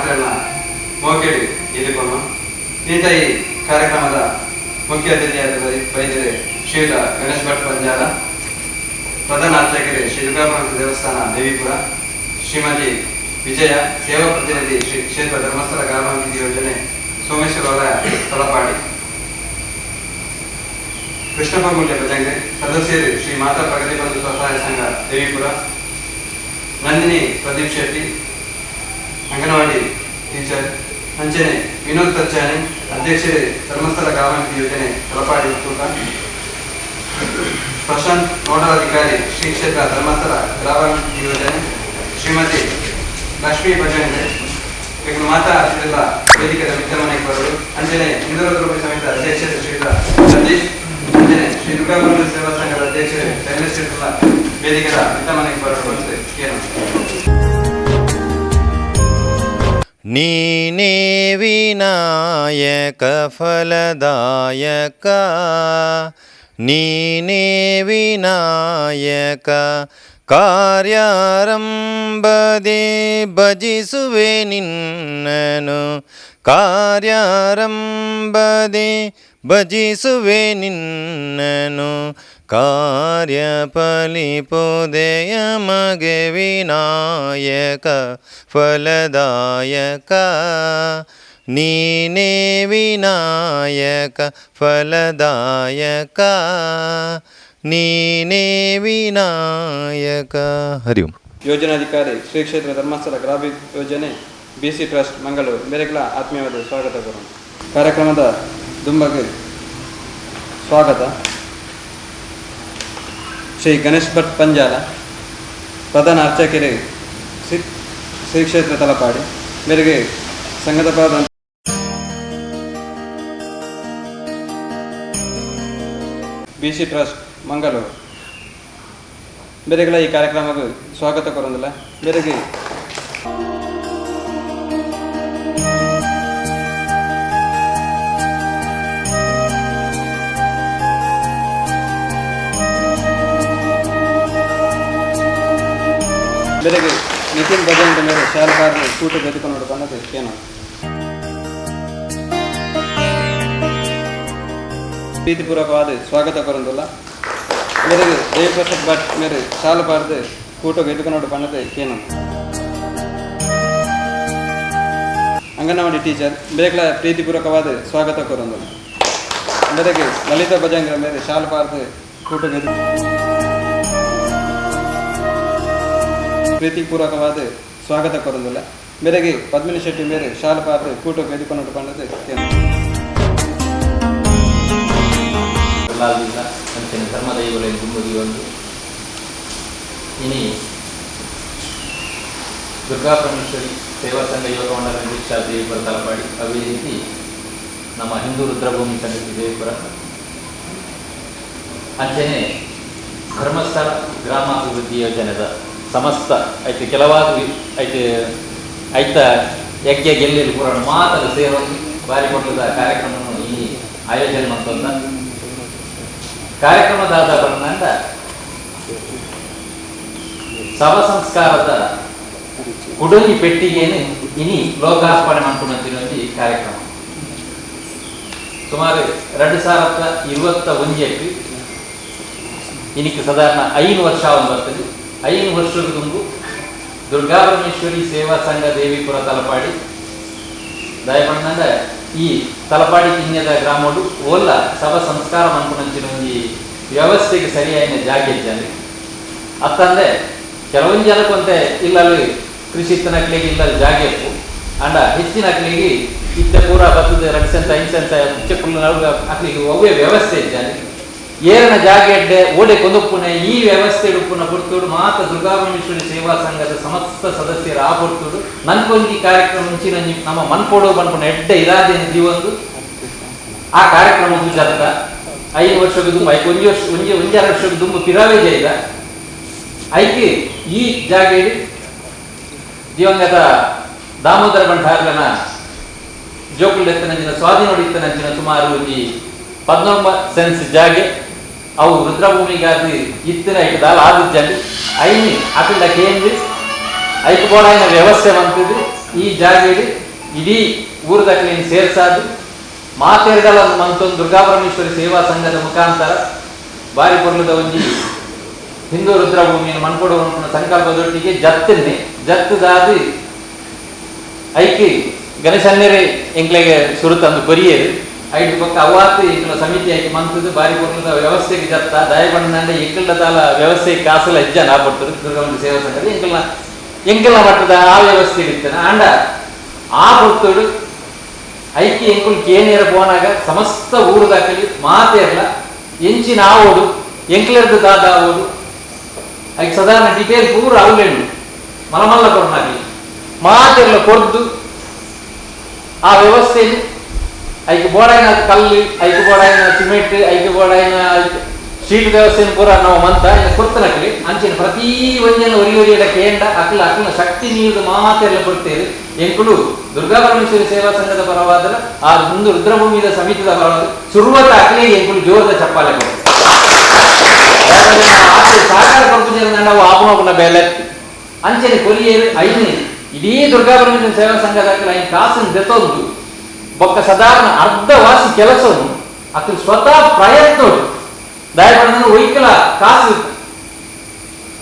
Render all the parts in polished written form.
ಮಾತೆರ್ನ ಮೋಕೆಡ್ ಎದುಕೊನು. ಈತ ಈ ಕಾರ್ಯಕ್ರಮದ ಮುಖ್ಯ ಅತಿಥಿಯಾದ ಬೈದರೆ ಶ್ರೀಯುತ ಗಣೇಶ್ ಭಟ್ ಪಂಜಾಲ, ಪ್ರಧಾನ ಅರ್ಚಕರು ಶ್ರೀ ದುರ್ಗಾಪರಮೇಶ್ವರಿ ದೇವಸ್ಥಾನ, ದೇವಿಪುರ, ಶ್ರೀಮತಿ ವಿಜಯ, ಸೇವಾ ಪ್ರತಿನಿಧಿ, ಶ್ರೀ ಕ್ಷೇತ್ರ ಧರ್ಮಸ್ಥಳ ಗ್ರಾಮಾಭಿವೃದ್ಧಿ ಯೋಜನೆ, ಸೋಮೇಶ್ವರ ವಲಯ, ತಲಪಾಡಿ, ಕೃಷ್ಣಪ್ಪ ಮೂಲ್ಯ ಭಜಂಗ್ರೆ, ಸದಸ್ಯರು, ಶ್ರೀ ಮಾತಾ ಪ್ರಗತಿ ಬಂಧು ಸ್ವಸಹಾಯ ಸಂಘ, ದೇವಿಪುರ, ನಂದಿನಿ ಪ್ರದೀಪ್ ಶೆಟ್ಟಿ, ಅಂಗನವಾಡಿ ಟೀಚರ್, ಅಂಚನೆ ವಿನೋದ್ ತಚ್ಚಾನಿ, ಅಧ್ಯಕ್ಷರು, ಧರ್ಮಸ್ಥಳ ಗ್ರಾಮಾಭಿವೃದ್ಧಿ ಯೋಜನೆ, ತಲಪಾಡಿ ತೂಕ, ಪ್ರಶಾಂತ್, ನೋಡಲ್ ಅಧಿಕಾರಿ, ಶ್ರೀ ಕ್ಷೇತ್ರ ಧರ್ಮಸ್ಥಳ ಗ್ರಾಮಾಭಿವೃದ್ಧಿ ಯೋಜನೆ, ಶ್ರೀಮತಿ ಲಕ್ಷ್ಮೀ ಭಜಂಗ್ರೆ. ಈಗ ಮಾತಾ ಅತಿಥಿಗಳ ವೇದಿಕೆದ ಮಿತ್ತಮನೆಗೆ ಬರಲು ಅಂಚನೆ ಹಿಂದೂ ರೂಪಿ ಸಮಿತಿ ಅಧ್ಯಕ್ಷರು ಶ್ರೀಯುತ ಸತೀಶ್, ಅಂಚನೆ ಶ್ರೀ ದುರ್ಗಾಪರಮೇಶ್ವರಿ ಸೇವಾ ಸಂಘದ ಅಧ್ಯಕ್ಷರು ಶೈಲೇಶ್ ಶೆಟ್ಟಿಗಳ ವೇದಿಕೆದ ಮಿತ್ತಮನೆಗೆ ಬರಲು ಬಂದು ಕೇಳು. ನೀನೇ ವಿನಾಯಕ ಫಲದಾಯಕ, ನೀನೇ ವಿನಾಯಕ, ಕಾರ್ಯಾರಂಭದೆ ಭಜಿಸುವೆ ನಿನ್ನನು, ಕಾರ್ಯಾರಂಭದೆ ಭಜಿಸುವೆ ನಿನ್ನನು, ಕಾರ್ಯ ಫಲಿಪುದೆಯ ಮಗೆ ವಿನಾಯಕ ಫಲದಾಯಕ, ನೀನೇ ವಿನಾಯಕ ಫಲದಾಯಕ, ನೀನೇ ವಿನಾಯಕ. ಹರಿ ಓಂ. ಯೋಜನಾಧಿಕಾರಿ, ಶ್ರೀ ಕ್ಷೇತ್ರ ಧರ್ಮಸ್ಥಳ ಗ್ರಾಮಾಭಿವೃದ್ಧಿ ಯೋಜನೆ, ಬಿಸಿ ಟ್ರಸ್ಟ್, ಮಂಗಳೂರು ಮೇರೆಗಳ ಆತ್ಮೀಯವಾದ ಸ್ವಾಗತ ಕೋರೋಣ. ಕಾರ್ಯಕ್ರಮದ ದುಂಬಗೆ ಸ್ವಾಗತ ಶ್ರೀ ಗಣೇಶ್ ಭಟ್ ಪಂಜಾಲ, ಪ್ರಧಾನ ಅರ್ಚಕರು, ಶ್ರೀ ಶ್ರೀ ಕ್ಷೇತ್ರ ತಲಪಾಡಿ ಮೇರೆಗೆ ಸಂಘದ ಪ್ರಧಾನ ಬಿಸಿ ಟ್ರಸ್ಟ್, ಮಂಗಳೂರು ಮೇರೆಗಳ ಈ ಕಾರ್ಯಕ್ರಮಕ್ಕೆ ಸ್ವಾಗತ ಕೊರೊಂದಿಲ್ಲ. ಮೇರೆಗೆ ಮೇರೆಗೆ ನಿತಿನ್ ಭಜಂತ ಮೇರೆ ಶಾಲಕಾರರು ಕೂಟ ಬೆದುಕೊಂಡು ಬಂದದ್ದು ಏನು ಪ್ರೀತಿಪೂರ್ವಕವಾದ ಸ್ವಾಗತ ಕೊರೊಂದಿಲ್ಲ. ಮೇರೆಗೆ ದೇವಪ್ರಸಾದ್ ಭಟ್ ಮೇರೆ ಶಾಲಪಾರ್ದು ಕೂಟ ಎದುಕೊಂಡು ಬಂದದ್ದು ಕೇನು. ಅಂಗನವಾಡಿ ಟೀಚರ್ ಬೇಕಲ ಪ್ರೀತಿಪೂರ್ವಕವಾದ ಸ್ವಾಗತ ಕೊರೊಂದಿಲ್ಲ. ಮೇರೆಗೆ ಲಲಿತಾ ಭಜಂಗ್ರ ಮೇರೆ ಶಾಲಪಾರ್ದು ಕೂಟ ಪ್ರೀತಿಪೂರ್ವಕವಾದ ಸ್ವಾಗತ ಕೊರೊಂದಿಲ್ಲ. ಮೇರೆಗೆ ಪದ್ಮಿನಿ ಶೆಟ್ಟಿ ಮೇರೆ ಶಾಲಪಾರ್ದು ಕೂಟ ಎದುಕೊಂಡು ಬಂದದ್ದು ಕೇನು. ಲಾಲ್ದಿಲ್ಲ ಅಂಚನೆ ಧರ್ಮದೈವಗಳನ್ನು ದುಂಬುದಿ ಒಂದು ಇನಿ ದುರ್ಗಾ ಪರಮೇಶ್ವರಿ ಸೇವಾ ಸಂಘ ಯುವಕ ಮಂಡಲ ದೀಕ್ಷಾ ದೇವಿಪುರ ತಲಪಾಡಿ, ಅದೇ ರೀತಿ ನಮ್ಮ ಹಿಂದೂ ರುದ್ರಭೂಮಿ ಸಮಿತಿ ದೇವಿಪುರ, ಅಂಚನೆ ಧರ್ಮಸ್ಥಳ ಗ್ರಾಮಾಭಿವೃದ್ಧಿ ಯೋಜನೆದ ಸಮಸ್ತ ಐತೆ ಕೆಲವಾದ ಐತೆ ಐತ ಯಜ್ಞ ಗೆಲ್ಲೆಲ್ಲಿ ಪೂರ ಮಾತಲು ಸೇರೊಂದು ಬಾರಿ ಕೊಟ್ಟದ ಕಾರ್ಯಕ್ರಮವನ್ನು ಈ ಆಯೋಜನೆ ಮಾಡ್ತಂತ ಕಾರ್ಯಕ್ರಮದಾದ ಬಂದ ಶವ ಸಂಸ್ಕಾರದ ಕುಡೊಂಜಿ ಪೆಟ್ಟಿಗೆನು ಇನಿ ಲೋಕಾರ್ಪಣೆ ಮನ್ಪುನಂಚಿನ ಕಾರ್ಯಕ್ರಮ. ಸುಮಾರು 2021ಕ್ಕೆ, ಇನಿಕ್ ಸಾಧಾರಣ 5 ವರ್ಷ ಒಂದು ಬರ್ತದೆ. 5 ವರ್ಷದ ದುಂಬು ದುರ್ಗಾಪರಮೇಶ್ವರಿ ಸೇವಾ ಸಂಘ ದೇವಿಪುರ ತಲಪಾಡಿ ದಯಪಣ್ಣಂದ ಈ ತಲಪಾಡಿ ಕಿನ್ಯದ ಗ್ರಾಮಡು ಓಲ್ಲ ಸಭ ಸಂಸ್ಕಾರ ಮನ್ಪುನಂಚಿನ ಒಂಜಿ ವ್ಯವಸ್ಥೆಗೆ ಸರಿಯಾಯಿನ ಜಾಗೆ ಇಜ್ಜಾಂಡ್. ಅತ್ತಂದೆ ಕೆಲವೊಂದು ಜನಕ್ಕೊಂತೆ ಇಲ್ಲಲ್ಲಿ ಕೃಷಿ ಇತ್ತನಕ್ಲಿಗೆ ಇಲ್ಲಲ್ಲಿ ಜಾಗೆ ಇಪ್ಪು. ಅಂಡ ಹೆಚ್ಚಿನ ಅಕ್ಲಿಗೆ ಇತ್ತೆ ಪೂರ ಬತ್ತದ 2 ಸೆಂತ 5 ಸೆಂತ ಚಿಕ್ಕುಲ್ಲ ಅಕ್ಲಿಗೆ ಒವ್ವೇ ವ್ಯವಸ್ಥೆ ಇಜ್ಜಾಂಡ್. ಏರನ ಜಾಗೆ ಎಡ್ಡೆ ಓಡೆ ಕೊಂದೊಪ್ಪುನೆ ಈ ವ್ಯವಸ್ಥೆ ಉಪ್ಪುನ ಪೊರ್ತುಡು ಮಾತ ದುರ್ಗಾಪರಮೇಶ್ವರಿ ಸೇವಾ ಸಂಘದ ಸಮಸ್ತ ಸದಸ್ಯರ ಆ ಪೊರ್ತುಡು ನನ್ಕೊಂಜಿ ಕಾರ್ಯಕ್ರಮ ಮುಂಚಿನ ನಮ್ಮ ಮನ್ಪೋಡು ಪನ್ಪುನ ಎಡ್ಡೆ ಇರಾದೇನ ಜೀವೊಂದು ಆ ಕಾರ್ಯಕ್ರಮ ಪೂಜಾತ 5 ವರ್ಷಕ್ಕೆ ದುಂಬು ಐಕ್ ಒಂಜಿ ವರ್ಷ ಒಂಜಿ ಒಂಜಾರು ವರ್ಷಕ್ಕೆ ದುಂಬು ಪಿರಾವೇ ಜೈದ. ಐಕ್ ಈ ಜಾಗೆಡ್ ದಿವಂಗತ ದಾಮೋದರ ಭಂಡಾರ್ಲನ ಜೋಕುಲೆತ್ತನಂಚಿನ ಸ್ವಾಧೀನೋಡಿತ್ತನಂಚಿನ ಸುಮಾರು ಒಂಜಿ 19 ಸೆನ್ಸ್ ಜಾಗೆ ಅವು ರುದ್ರಭೂಮಿಗಾದಿ ಇತ್ತಿನ ಐಕ್ ದಾಲ ಆದಿಜ್ಜಂಡ್. ಐನಿ ಅಕಲ್ಡ ಕೇಂದ್ರ ಐಕ್ ಬೋಡಾಯಿನ ವ್ಯವಸ್ಥೆ ಮಂತಿದ್ದು. ಈ ಜಾಗೆಡ್ ಇಡೀ ಊರುದಕ್ಲೆನ್ ಸೇರ್ಸಾದ್ ಮಾತೆರ್ದಲ ಮಂತೊಂದು ದುರ್ಗಾಪರಮೇಶ್ವರಿ ಸೇವಾ ಸಂಘದ ಮುಖಾಂತರ ಬಾರಿ ಪೊರ್ಲುದ ಒಂಜಿ ಹಿಂದೂ ರುದ್ರಭೂಮಿಯನ್ನು ಮನ್ಕೊಡು ಸಂಕಲ್ಪದೊಟ್ಟಿಗೆ ಜತ್ತನ್ನೇ ಜತ್ತದಾದ ಐಕಿ ಗಣೇಶನ್ನೇರೆ ಎಂಕ್ಲೆಗೆ ಸುರುತಂದು ಕೊರಿಯೇರು ಐದು ಪಕ್ಕ ಅವಾತು ಎಂಕಲ ಸಮಿತಿ ಐಕಿ ಮಂತದ್ದು ಬಾರಿ ಪೊರ್ಲುದ ವ್ಯವಸ್ಥೆಗೆ ಜತ್ತ ದಯಬಣ್ಣಂಡ ಎಂಕಲ್ದ ತಾಲ ವ್ಯವಸ್ಥೆ ಕಾಸಲ ಹೆಜ್ಜ ನಾ ಪಡ್ತರು ದುರ್ಗಾಮಂದಿ ಸೇವಾ ಸಂಘದ ಎಂಕಲ್ನ ಎಂಕಲ್ನ ಮಟ್ಟದ ಆ ವ್ಯವಸ್ಥೆ ಇರ್ತಾನೆ ಆಂಡ ಆ ಪೊರ್ತುಡು ಐಕಿ ಎಂಕುಲ್ ಕೇನೇರ ಪೋನಾಗ ಸಮಸ್ತ ಊರುದಾಕಲಿ ಮಾತೇರ್ಲ ಎಂಚಿನ ಆವೋಡು ಎಂಕ್ಲೆರ್ದು ದಾದ ಆವೋಡು ಐಕ್ ಸಾಧಾರಣ ಡಿಟೇಲ್ ಪೂರ ಅವುಲೆಂಡು ಮಲಮಲ್ಲ ಕೊರ್ನಾಗಲಿ ಮಾತೆರ್ಲ ಕೊರ್ದು ಆ ವ್ಯವಸ್ಥೆಯಲ್ಲಿ ಐಕ್ ಬೋಡಾಯಿನ ಕಲ್ಲು ಐಕ್ ಬೋಡಾಯಿನ ಸಿಮೆಂಟ್ ಐಕ್ ಬೋಡಾಯಿನ ಶೀಟ್ ವ್ಯವಸ್ಥೆಯನ್ನು ಪೂರ ನಾವು ಮಂತ ಕೊರ್ತನಕ್ಲಿ ಅಂಚಿನ ಪ್ರತಿ ಒಂಜನ ಒರಿ ಒರಿಯಡ ಕೇಂಡ ಅಕ್ಲ ಅಕ್ಲನ ಶಕ್ತಿ ನೀರು ಮಾತೆಲ್ಲ ಕೊಡ್ತೇವೆ. ಎಂಕುಲು ದುರ್ಗಾ ಪರಮೇಶ್ವರಿ ಸೇವಾ ಸಂಘದ ಪರವಾದ ಆ ಮುಂದೆ ರುದ್ರಭೂಮಿದ ಸಮಿತಿದ ಪರವಾದ ಸುರುವತ ಅಕ್ಲೇ ಎಂಕುಲು ಜೋರದ ಚಪ್ಪಾಳೆ ಕೊಡ್ತೇವೆ. ಸಹಕಾರ ಕೊಡ್ತೀನಿ ನಾವು ಆಪುನ ಬೇಲೆ ಅಂಚನೆ ಕೊರಿಯೇರು ಐನು ಇಡೀ ದುರ್ಗಾ ಪರಮೇಶ್ವರಿ ಸೇವಾ ಸಂಘದ ಅಕ್ಲ ಐನ್ ಕಾಸನ್ನು ದೆತ್ತೊಂದು ಬೊಕ್ಕ ಸಾಧಾರಣ ಅರ್ಧ ವಾಸಿ ಕೆಲಸವನ್ನು ಅಕ್ಲು ಸ್ವತಃ ಪ್ರಯತ್ನ ದಯಪಡ ಒಯ್ಕಲ ಕಾಸು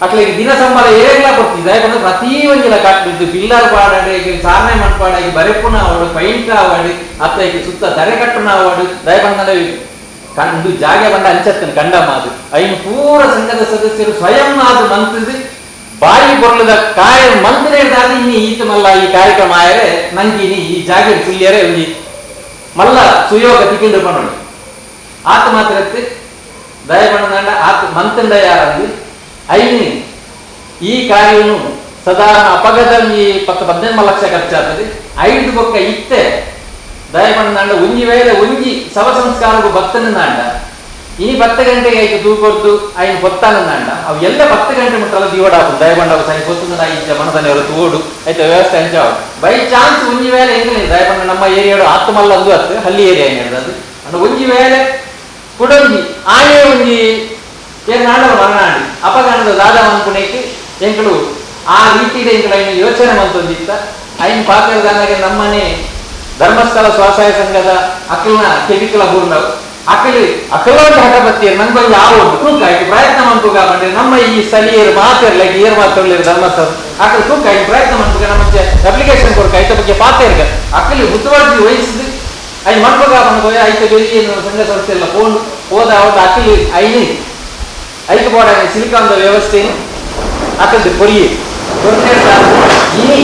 ಅಕ್ಲಿಗೆ ದಿನ ಸಂಬಳ ಏರೆಗ್ಲ ಕೊಡ್ತೀವಿ. ದಯಪಡ ಪ್ರತಿ ಒಂಜಿಲ ಕಟ್ಟಿದ್ದು ಪಿಲ್ಲರ್ ಪಾಡಾಡಿ ಸಾರಣೆ ಮನ್ಪಾಡಾಗಿ ಬರೆಪುನ ಆವಡು ಪೈಂಟ್ ಆವಡು ಅತ್ತ ಸುತ್ತ ದರೆ ಕಟ್ಟುನ ಆವಡು ದಯಪಡ ಕಂಡು ಜಾಗೆ ಬಂದ ಅಂಚತ್ತನ ಕಂಡ ಮಾದು ಐನು ಪೂರ ಸಂಘದ ಸದಸ್ಯರು ಸ್ವಯಂ ಆದ ಮಂತ್ರಿದು ಬಾಯಿ ಬೊರ್ಲದ ಕಾರ್ಯ ಮಂತ್ರಿ ಹಿಡ್ದಾದ ಇನ್ನು ಈತ ಮಲ್ಲ ಈ ಕಾರ್ಯಕ್ರಮ ಆಯರೆ ನಂಗೆ ಇನಿ ಈ ಜಾಗೆ ಸುಳ್ಯರೆ ಒಂಜಿ ಮಲ್ಲ ಸುಯೋಗ ತಿಕ್ಕಿಂದು ಪನ್ನೋಡು ಆತ ಮಾತ್ರ ದಯಪಣ್ಣಂಡ ಆತ ಮಂತಂಡ ಯಾರಂದು ಐನು ಈ ಕಾರ್ಯವನ್ನು ಸಾಧಾರಣ ಅಪಘಾತ ಈ 10-15 ಲಕ್ಷ ಖರ್ಚಾಗ್ತದೆ. ಐದು ಬೊಕ್ಕ ಇತ್ತೆ ದಯಪಣ್ಣಂಡ ಒಂಜಿ ವೇಳೆ ಒಂಜಿ ಸವ ಸಂಸ್ಕಾರಕ್ಕೂ ಬತ್ತನಂಡ ಈ 10 ಗಂಟೆಗೆ ಐದು ತೂಕೊಡ್ದು ಐನು ಗೊತ್ತಾನಂಡ ಅವು ಎಲ್ಲ 10 ಗಂಟೆ ಮುಟ್ಟಲ್ಲ ದಿವಡ ಹಾಕು ದಯಪಂಡ ಸರಿ ಗೊತ್ತದ ಇಜ್ಜ ಮನದನೆಯವರು ತೋಡು ಆಯ್ತು ವ್ಯವಸ್ಥೆ ಅಂಚಾವ ಬೈ ಚಾನ್ಸ್ ಒಂಜಿ ವೇಳೆ ಹೆಂಗೆ ದಯಪಂಡ ನಮ್ಮ ಏರಿಯಾಡು ಆತ್ಮಲ್ಲ ಅಂದು ಹತ್ತು ಹಳ್ಳಿ ಏರಿಯಾ ಹೆಂಗೆ ಅದು ಒಂಜಿ ವೇಳೆ ಕುಡೊಂಜಿ ಆಯೇ ಒಂಜಿ ಏನಾಡವ ಮರನಾಡಿ ಅಪಗಾಣದ ದಾದ ಅನ್ಕುಣಕ್ಕೆ ಎಂಕಳು ಆ ರೀತಿಯ ಎಂಕಳು ಐನು ಯೋಚನೆ ಮಂತೊಂದಿತ್ತ ಐನು ಪಾತ್ರದಾನಾಗೆ ನಮ್ಮನೆ ಧರ್ಮಸ್ಥಳ ಸ್ವಸಹಾಯ ಸಂಘದ ಅಕ್ಕಲ್ನ ಕೆವಿಕಲ ಬೂರ್ನವು ಅಕ್ಕಲಿ ಅಕ್ಕಲೊಂದು ಹಠ ಬತ್ತೀರ್ ನಂಗೊಂದು ಯಾವ ತೂಕ ಆಯ್ತು ಪ್ರಯತ್ನ ಮಂಪುಗ ಬಂದ್ರೆ ನಮ್ಮ ಈ ಸ್ಥಳೀಯರು ಮಾತಿರ್ಲ ಏರ್ ಮಾತಿರ್ಲಿರು ಧರ್ಮಸ್ಥಳ ಅಕ್ಕಲಿ ತೂಕ ಆಯ್ತು ಪ್ರಯತ್ನ ಮಂಪುಗ ನಮ್ಮ ಅಪ್ಲಿಕೇಶನ್ ಕೊಡ್ಕ ಐತ ಬಗ್ಗೆ ಪಾತ್ರ ಅಕ್ಕಲಿ ಮುತುವರ್ಜಿ ವಹಿಸಿದ್ ಐನು ಮನ್ಪುಗ ಬಂದು ಐತ ಬೆಳಿಗ್ಗೆ ಸಂಘ ಸಂಸ್ಥೆ ಎಲ್ಲ ಫೋನ್ ಹೋದ ಅವತ್ತು ಅಕ್ಕಲಿ ಐನು ಐದು ಬೋಡ ಸಿಲಿಕಾನ್ದ ವ್ಯವಸ್ಥೆ ಅಕ್ಕಲ್ದು ಕೊರಿಯೆ ಇನಿ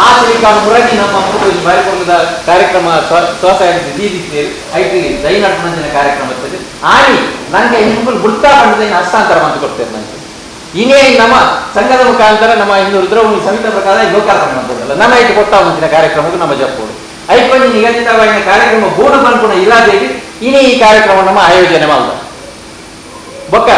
ಆ ಸಿಲಿಕಾನ್ ಮುರಗಿ ನಮ್ಮ ಅಮ್ಮಗೂ ಬಾರಿಕೊಂಡದ ಕಾರ್ಯಕ್ರಮ ಸ್ವಸಹಾಯ ದೀದಿತ್ತೇವೆ ಐತಿ ದೈನಟ್ಮಂಜನ ಕಾರ್ಯಕ್ರಮ ಇರ್ತದೆ ಆನಿ ನಂಗೆ ಹಿಂಗುಲ್ ಬುಡ್ತಾ ಬಂದ ಹಸ್ತಾಂತರ ಅಂತ ಕೊಡ್ತೇವೆ ನನಗೆ ಇನ್ನೇ ನಮ್ಮ ಸಂಘದ ಮುಖಾಂತರ ನಮ್ಮ ಹಿಂದೂ ರುದ್ರಭೂಮಿ ಸಮಿತಿ ಪ್ರಕಾರ ಲೋಕಾರ್ಪಣೆ ಮಾಡ್ಬೋದಲ್ಲ ನಮ್ಮ ಐದು ಕೊಡ್ತಾ ಮುಂಚಿನ ಕಾರ್ಯಕ್ರಮಕ್ಕೂ ನಮ್ಮ ಜಪ್ಪೋಡು ಐಕೊಂಜಿ ನಿಗದಿತವಾಗಿನ ಕಾರ್ಯಕ್ರಮ ಬೋರ್ಡು ಪನ್ಪುನ ಇಲಾಖೆಗೆ ಇನ್ನೇ ಈ ಕಾರ್ಯಕ್ರಮ ನಮ್ಮ ಆಯೋಜನೆ ಮಾಡ ಬೊಕ್ಕ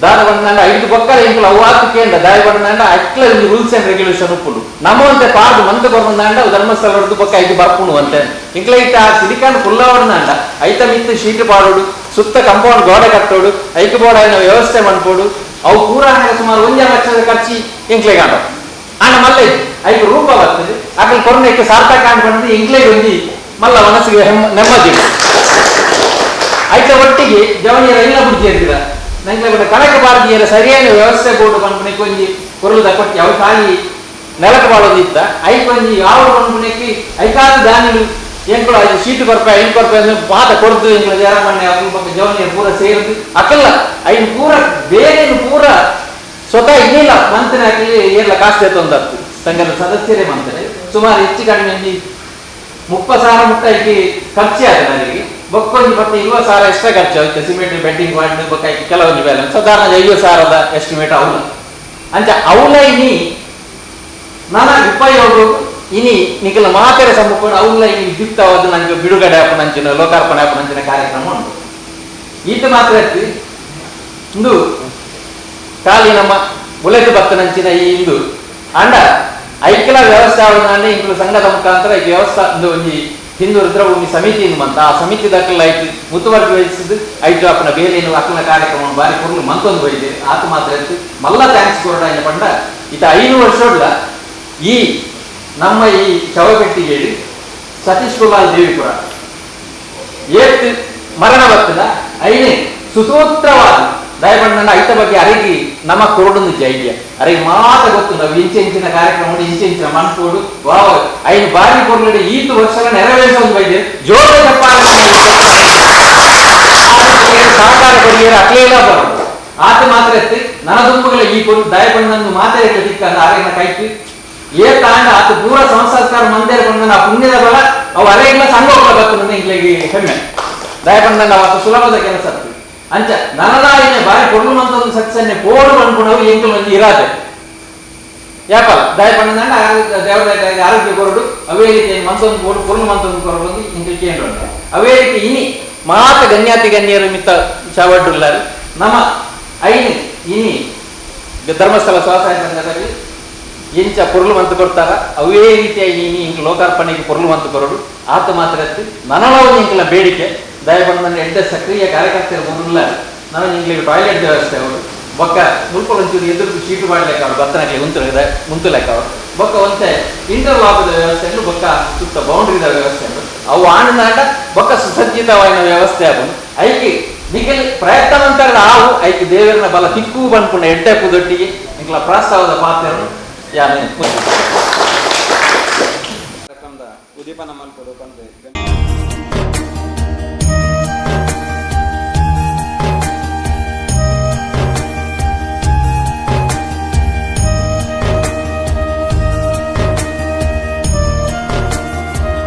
ದಾದ ಬಂದಂಡ ಐದು ಬೊಕ್ಕಲ ಇಂಕುಲು ಅವು ಆತು ಕೇಂದ್ರ ದಾಯ ಬಂದಂಡ ಅಟ್ಲ ಒಂದು rules and regulation ಉಪ್ಪುಂಡು ನಮ್ಮಂತೆ ಪಾಡು ಮಂತ ಕೊರ್ನಂಡ ಧರ್ಮಸ್ಥಳದ್ದು ಬೊಕ್ಕ ಐದು ಬರ್ಪುಣು ಅಂತೆ ಇಂಕ್ಲ ಇತ್ತ ಆ ಸಿಲಿಕಾನ್ ಕುಲ್ಲವಣ್ಣಂಡ ಐತ ಮಿತ್ತು ಶೀಟ್ ಪಾಡೋಡು ಸುತ್ತ ಕಂಪೌಂಡ್ ಗೋಡೆ ಕಟ್ಟೋಡು ಐಕು ಬೋಡ ವ್ಯವಸ್ಥೆ ಮನ್ಪೋಡು ಅವು ಪೂರ ಸುಮಾರು 1 ಲಕ್ಷದ ಖರ್ಚಿ ಎಂಕ್ಲೆಗಾಂಡ ಆಂಡ ಮಲ್ಲ ಐಕು ರೂಪ ಬರ್ತದೆ ಅಕಲ್ ಕೊರ್ನೆಕ್ಕೆ ಸಾರ್ಥಕ ಬಂದು ಎಂಕ್ಲೆಗೆ ಒಂಜಿ ಮಲ್ಲ ಮನಸ್ಸಿಗೆ ನೆಮ್ಮದಿ ಐತ ಒಟ್ಟಿಗೆ ಜವನಿಯರ ಎಲ್ಲ ಬುದ್ಧಿ ಇರ್ತೀರ ನಂಗೆ ಕಣಕ ಭಾರತೀಯರ ಸರಿಯಾದ ವ್ಯವಸ್ಥೆ ಬೋರ್ಡು ಪನ್ಪುನೆಕ್ ಒಂಜಿ ಕೊರಲುದ ಕೊಟ್ಟಿ ಅವು ಖಾಲಿ ನೆಲಕ ಬಾಳೊಂದಿತ್ತ ಐಕ್ ಒಂಜಿ ಯಾವ ಪನ್ಪುನೆಕ್ ಐಕಾದ ದಾನಿಲು ಎಂಕುಲು ಐದು ಶೀಟ್ ಕೊರ್ಪ ಐನ್ ಕೊರ್ಪ ಅಂದ್ರೆ ಪಾತ ಕೊರ್ದು ಎಂಕುಲು ಜಯರಾಮಣ್ಣೆ ಅಕಲ್ ಪಕ್ಕ ಜವನಿಯರು ಪೂರ ಸೇರ್ದು ಅಕಲ್ಲ ಐನ್ ಪೂರ ಬೇರೆ ಪೂರ ಸ್ವತಃ ಇನ್ನಿಲ್ಲ ಮಂತನೆ ಹಾಕಿ ಏರ್ಲ ಕಾಸ್ತೆ ತೊಂದತ್ತು ಸಂಘದ ಸದಸ್ಯರೇ ಮಂತನೆ ಸುಮಾರು ಹೆಚ್ಚು ಕಡಿಮೆ ಒಂಜಿ 30,000 ಮುಟ್ಟ ಐಕಿ ಖರ್ಚೆ ಆದ ನನಗೆ ಬೊಕ್ಕೊಂಜಿ ಮತ್ತೆ 20,000 ಎಕ್ಸ್ಟ್ರಾ ಖರ್ಚು ಆಯ್ತು ಸಿಮೆಂಟ್ ಬೆಡ್ಡಿಂಗ್ ಮಾಡಿ ಬೊಕ್ಕ ಕೆಲವೊಂದು ಬ್ಯಾಲೆನ್ಸ್ ಸಾಧಾರಣ 50,000 ಎಸ್ಟಿಮೇಟ್ ಅವಲ ಅಂಚ ಅವಲ ಇನಿ ನನ್ನ ಉಪಯೋಗ ಇನಿ ನಿಖಲ ಮಾತೆರೆ ಸಮ್ಮುಖ ಅವಲ ಇನಿ ವಿದ್ಯುಕ್ತವಾದ ನಂಗೆ ಬಿಡುಗಡೆ ಆಪನಂಚಿನ ಲೋಕಾರ್ಪಣೆ ಆಪನಂಚಿನ ಕಾರ್ಯಕ್ರಮ ಉಂಟು. ಈತ ಮಾತ್ರ ಇಂದು ಖಾಲಿ ನಮ್ಮ ಬುಲೆಟ್ ಬತ್ತನಂಚಿನ ಈ ಇಂದು ಅಂಡ ಐಕ್ಯಲ ವ್ಯವಸ್ಥೆ ಆವರಣೆ ಇಂಕುಲು ಸಂಘದ ಮುಖಾಂತರ ಈ ವ್ಯವಸ್ಥೆ ಒಂದು ಒಂಜಿ ಹಿಂದೂ ರುದ್ರಭೂಮಿ ಸಮಿತಿ ಅಂತ ಆ ಸಮಿತಿ ದಾಖಲೆ ಆಯ್ತು ಮುತುವರ್ಜಿ ವಹಿಸಿದ್ದು ಐದು ಅಪ್ಪನ ಬೇಲೇನು ಅಕ್ಕನ ಕಾರ್ಯಕ್ರಮ ಬಾರಿ ಕೊರ್ಲು ಮಂತೊಂದು ಹೋಯ್ದೆ ಆತ ಮಾತ್ರ ಇತ್ತು ಮಲ್ಲ thanks ಕೊರಡ ಪಂಡ ಈತ 5 ವರ್ಷ ಈ ನಮ್ಮ ಈ ಶವಪೆಟ್ಟಿಗೆಯಲ್ಲಿ ಸತೀಶ್ ಕುಮಾರ್ ದೇವಿಪುರ ಏತ್ ಮರಣ ಬರ್ತದ ಐನೇ ಸುಸೂತ್ರವಾದ ದಯಪಣ್ಣ ಐತ ಬಗ್ಗೆ ಅರೆಗಿ ನಮ್ಮ ಕೊರಡು ಐಡಿಯಾ ಅರೆಗೆ ಮಾತ ಗೊತ್ತು ನಾವು ಇಂಚೆ ಇಂಚಿನ ಕಾರ್ಯಕ್ರಮ ಇಂಚೆ ಇಂಚಿನ ಮನ್ಪೋಡು ವಾವ್ ಐನು ಬಾರಿ ಕೊರಡು ಈತು ವರ್ಷಗಳ ನೆರವೇರಿಸೋ ಒಂದು ವೈದ್ಯ ಜೋರ ಸಹಕಾರ ಕೊಡಿಯರ ಅಕ್ಲೇಲ ಬರೋದು ಆತ ಮಾತ್ರ ಎತ್ತಿ ನನ್ನ ದುಂಬುಗಳ ಈ ಕೊಡು ದಯಪಣ್ಣಂದು ಮಾತೆ ತಿಕ್ಕಂದ ಅರೆಗಿನ ಕೈತಿ ಏ ತಾಂಡ ಆತ ಪೂರ ಸಂಸ್ಕಾರ ಮಂದಿರ ಕೊಂಡ ಆ ಪುಣ್ಯದ ಬಲ ಅವು ಅರೆಗಿನ ಸಂಘ ಬರ್ತದೆ ಇಂಗ್ಲಿಗೆ ಹೆಮ್ಮೆ ದಯಪಣ್ಣ ಆತ ಸುಲಭದ ಕೆಲಸ ಅಂಚ ನನದಾಯಿನ ಬಾರಿ ಕೊಡ್ಲು ಅಂತ ಒಂದು ಸಕ್ಸನ್ನೆ ಪೋಡು ಅನ್ಕೊಂಡವು ಎಂಕಲ್ ಒಂದು ಇರಾದೆ ಯಾಕಲ್ಲ ದಯಪಣ್ಣ ದೇವರ ಆರೋಗ್ಯ ಕೊರಡು ಅವೇ ರೀತಿ ಮಂತೊಂದು ಕೊಡು ಕೊರ್ಲು ಮಂತೊಂದು ಕೊರಡು ಒಂದು ಇಂಕಲ್ ಕೇಂದ್ರ ಅವೇ ರೀತಿ ಇನಿ ಮಾತ ಗಣ್ಯಾತಿ ಗಣ್ಯರು ಮಿತ್ತ ಚಾವಡ್ಡುಲ್ಲಾರು ನಮ್ಮ ಐನಿ ಇನಿ ಧರ್ಮಸ್ಥಳ ಸ್ವಸಹಾಯ ಸಂಘದಲ್ಲಿ ಎಂಚ ಪೊರ್ಲು ಮಂತು ಕೊಡ್ತಾರ ಅವೇ ರೀತಿಯಾಗಿ ಇನಿ ಇಂಕ್ ಲೋಕಾರ್ಪಣೆಗೆ ಪೊರ್ಲು ಮಂತು ಕೊರಡು ಆತ ಮಾತ್ರ ನನಲವು ಇಂಕಲ ಬೇಡಿಕೆ ದಯಪಣ್ಣ ಎಡ್ಡ ಸಕ್ರಿಯ ಕಾರ್ಯಕರ್ತರು ಬಂದಿಲ್ಲ ನಾನು ಇಂಗ್ಲಿಗೆ ಟಾಯ್ಲೆಟ್ ವ್ಯವಸ್ಥೆ ಅವರು ಬೊಕ್ಕ ಮುಲ್ಪೊಂಚೂರು ಎದುರು ಶೀಟು ಮಾಡ್ಲಿಕ್ಕೆ ಅವರು ಬತ್ತನಕ್ಕೆ ಉಂತುಲೆಕ್ಕ ಅವರು ಬೊಕ್ಕ ಒಂತೆ ಇಂಟರ್ಲಾಕ್ದ ವ್ಯವಸ್ಥೆ ಬೊಕ್ಕ ಸುತ್ತ ಬೌಂಡ್ರಿದ ವ್ಯವಸ್ಥೆ ಅವು ಆಣನಾಟ ಬೊಕ್ಕ ಸುಸಜ್ಜಿತವಾದ ವ್ಯವಸ್ಥೆ ಆಗುದು ಐಕಿ ನಿಖಲ್ ಪ್ರಯತ್ನ ಅಂತಾರೆ ಆವು ಐಕಿ ದೇವರನ ಬಲ ತಿಕ್ಕು ಬಂದ್ಕೊಂಡ ಎಡ್ಡೆ ಕುದೊಟ್ಟಿಗೆ ನಿಖಲ ಪ್ರಸ್ತಾವದ ಪಾತ್ರ ಯಾನೆ ಉದೀಪನ ಮಲ್ಪಡು ಪಂದೆ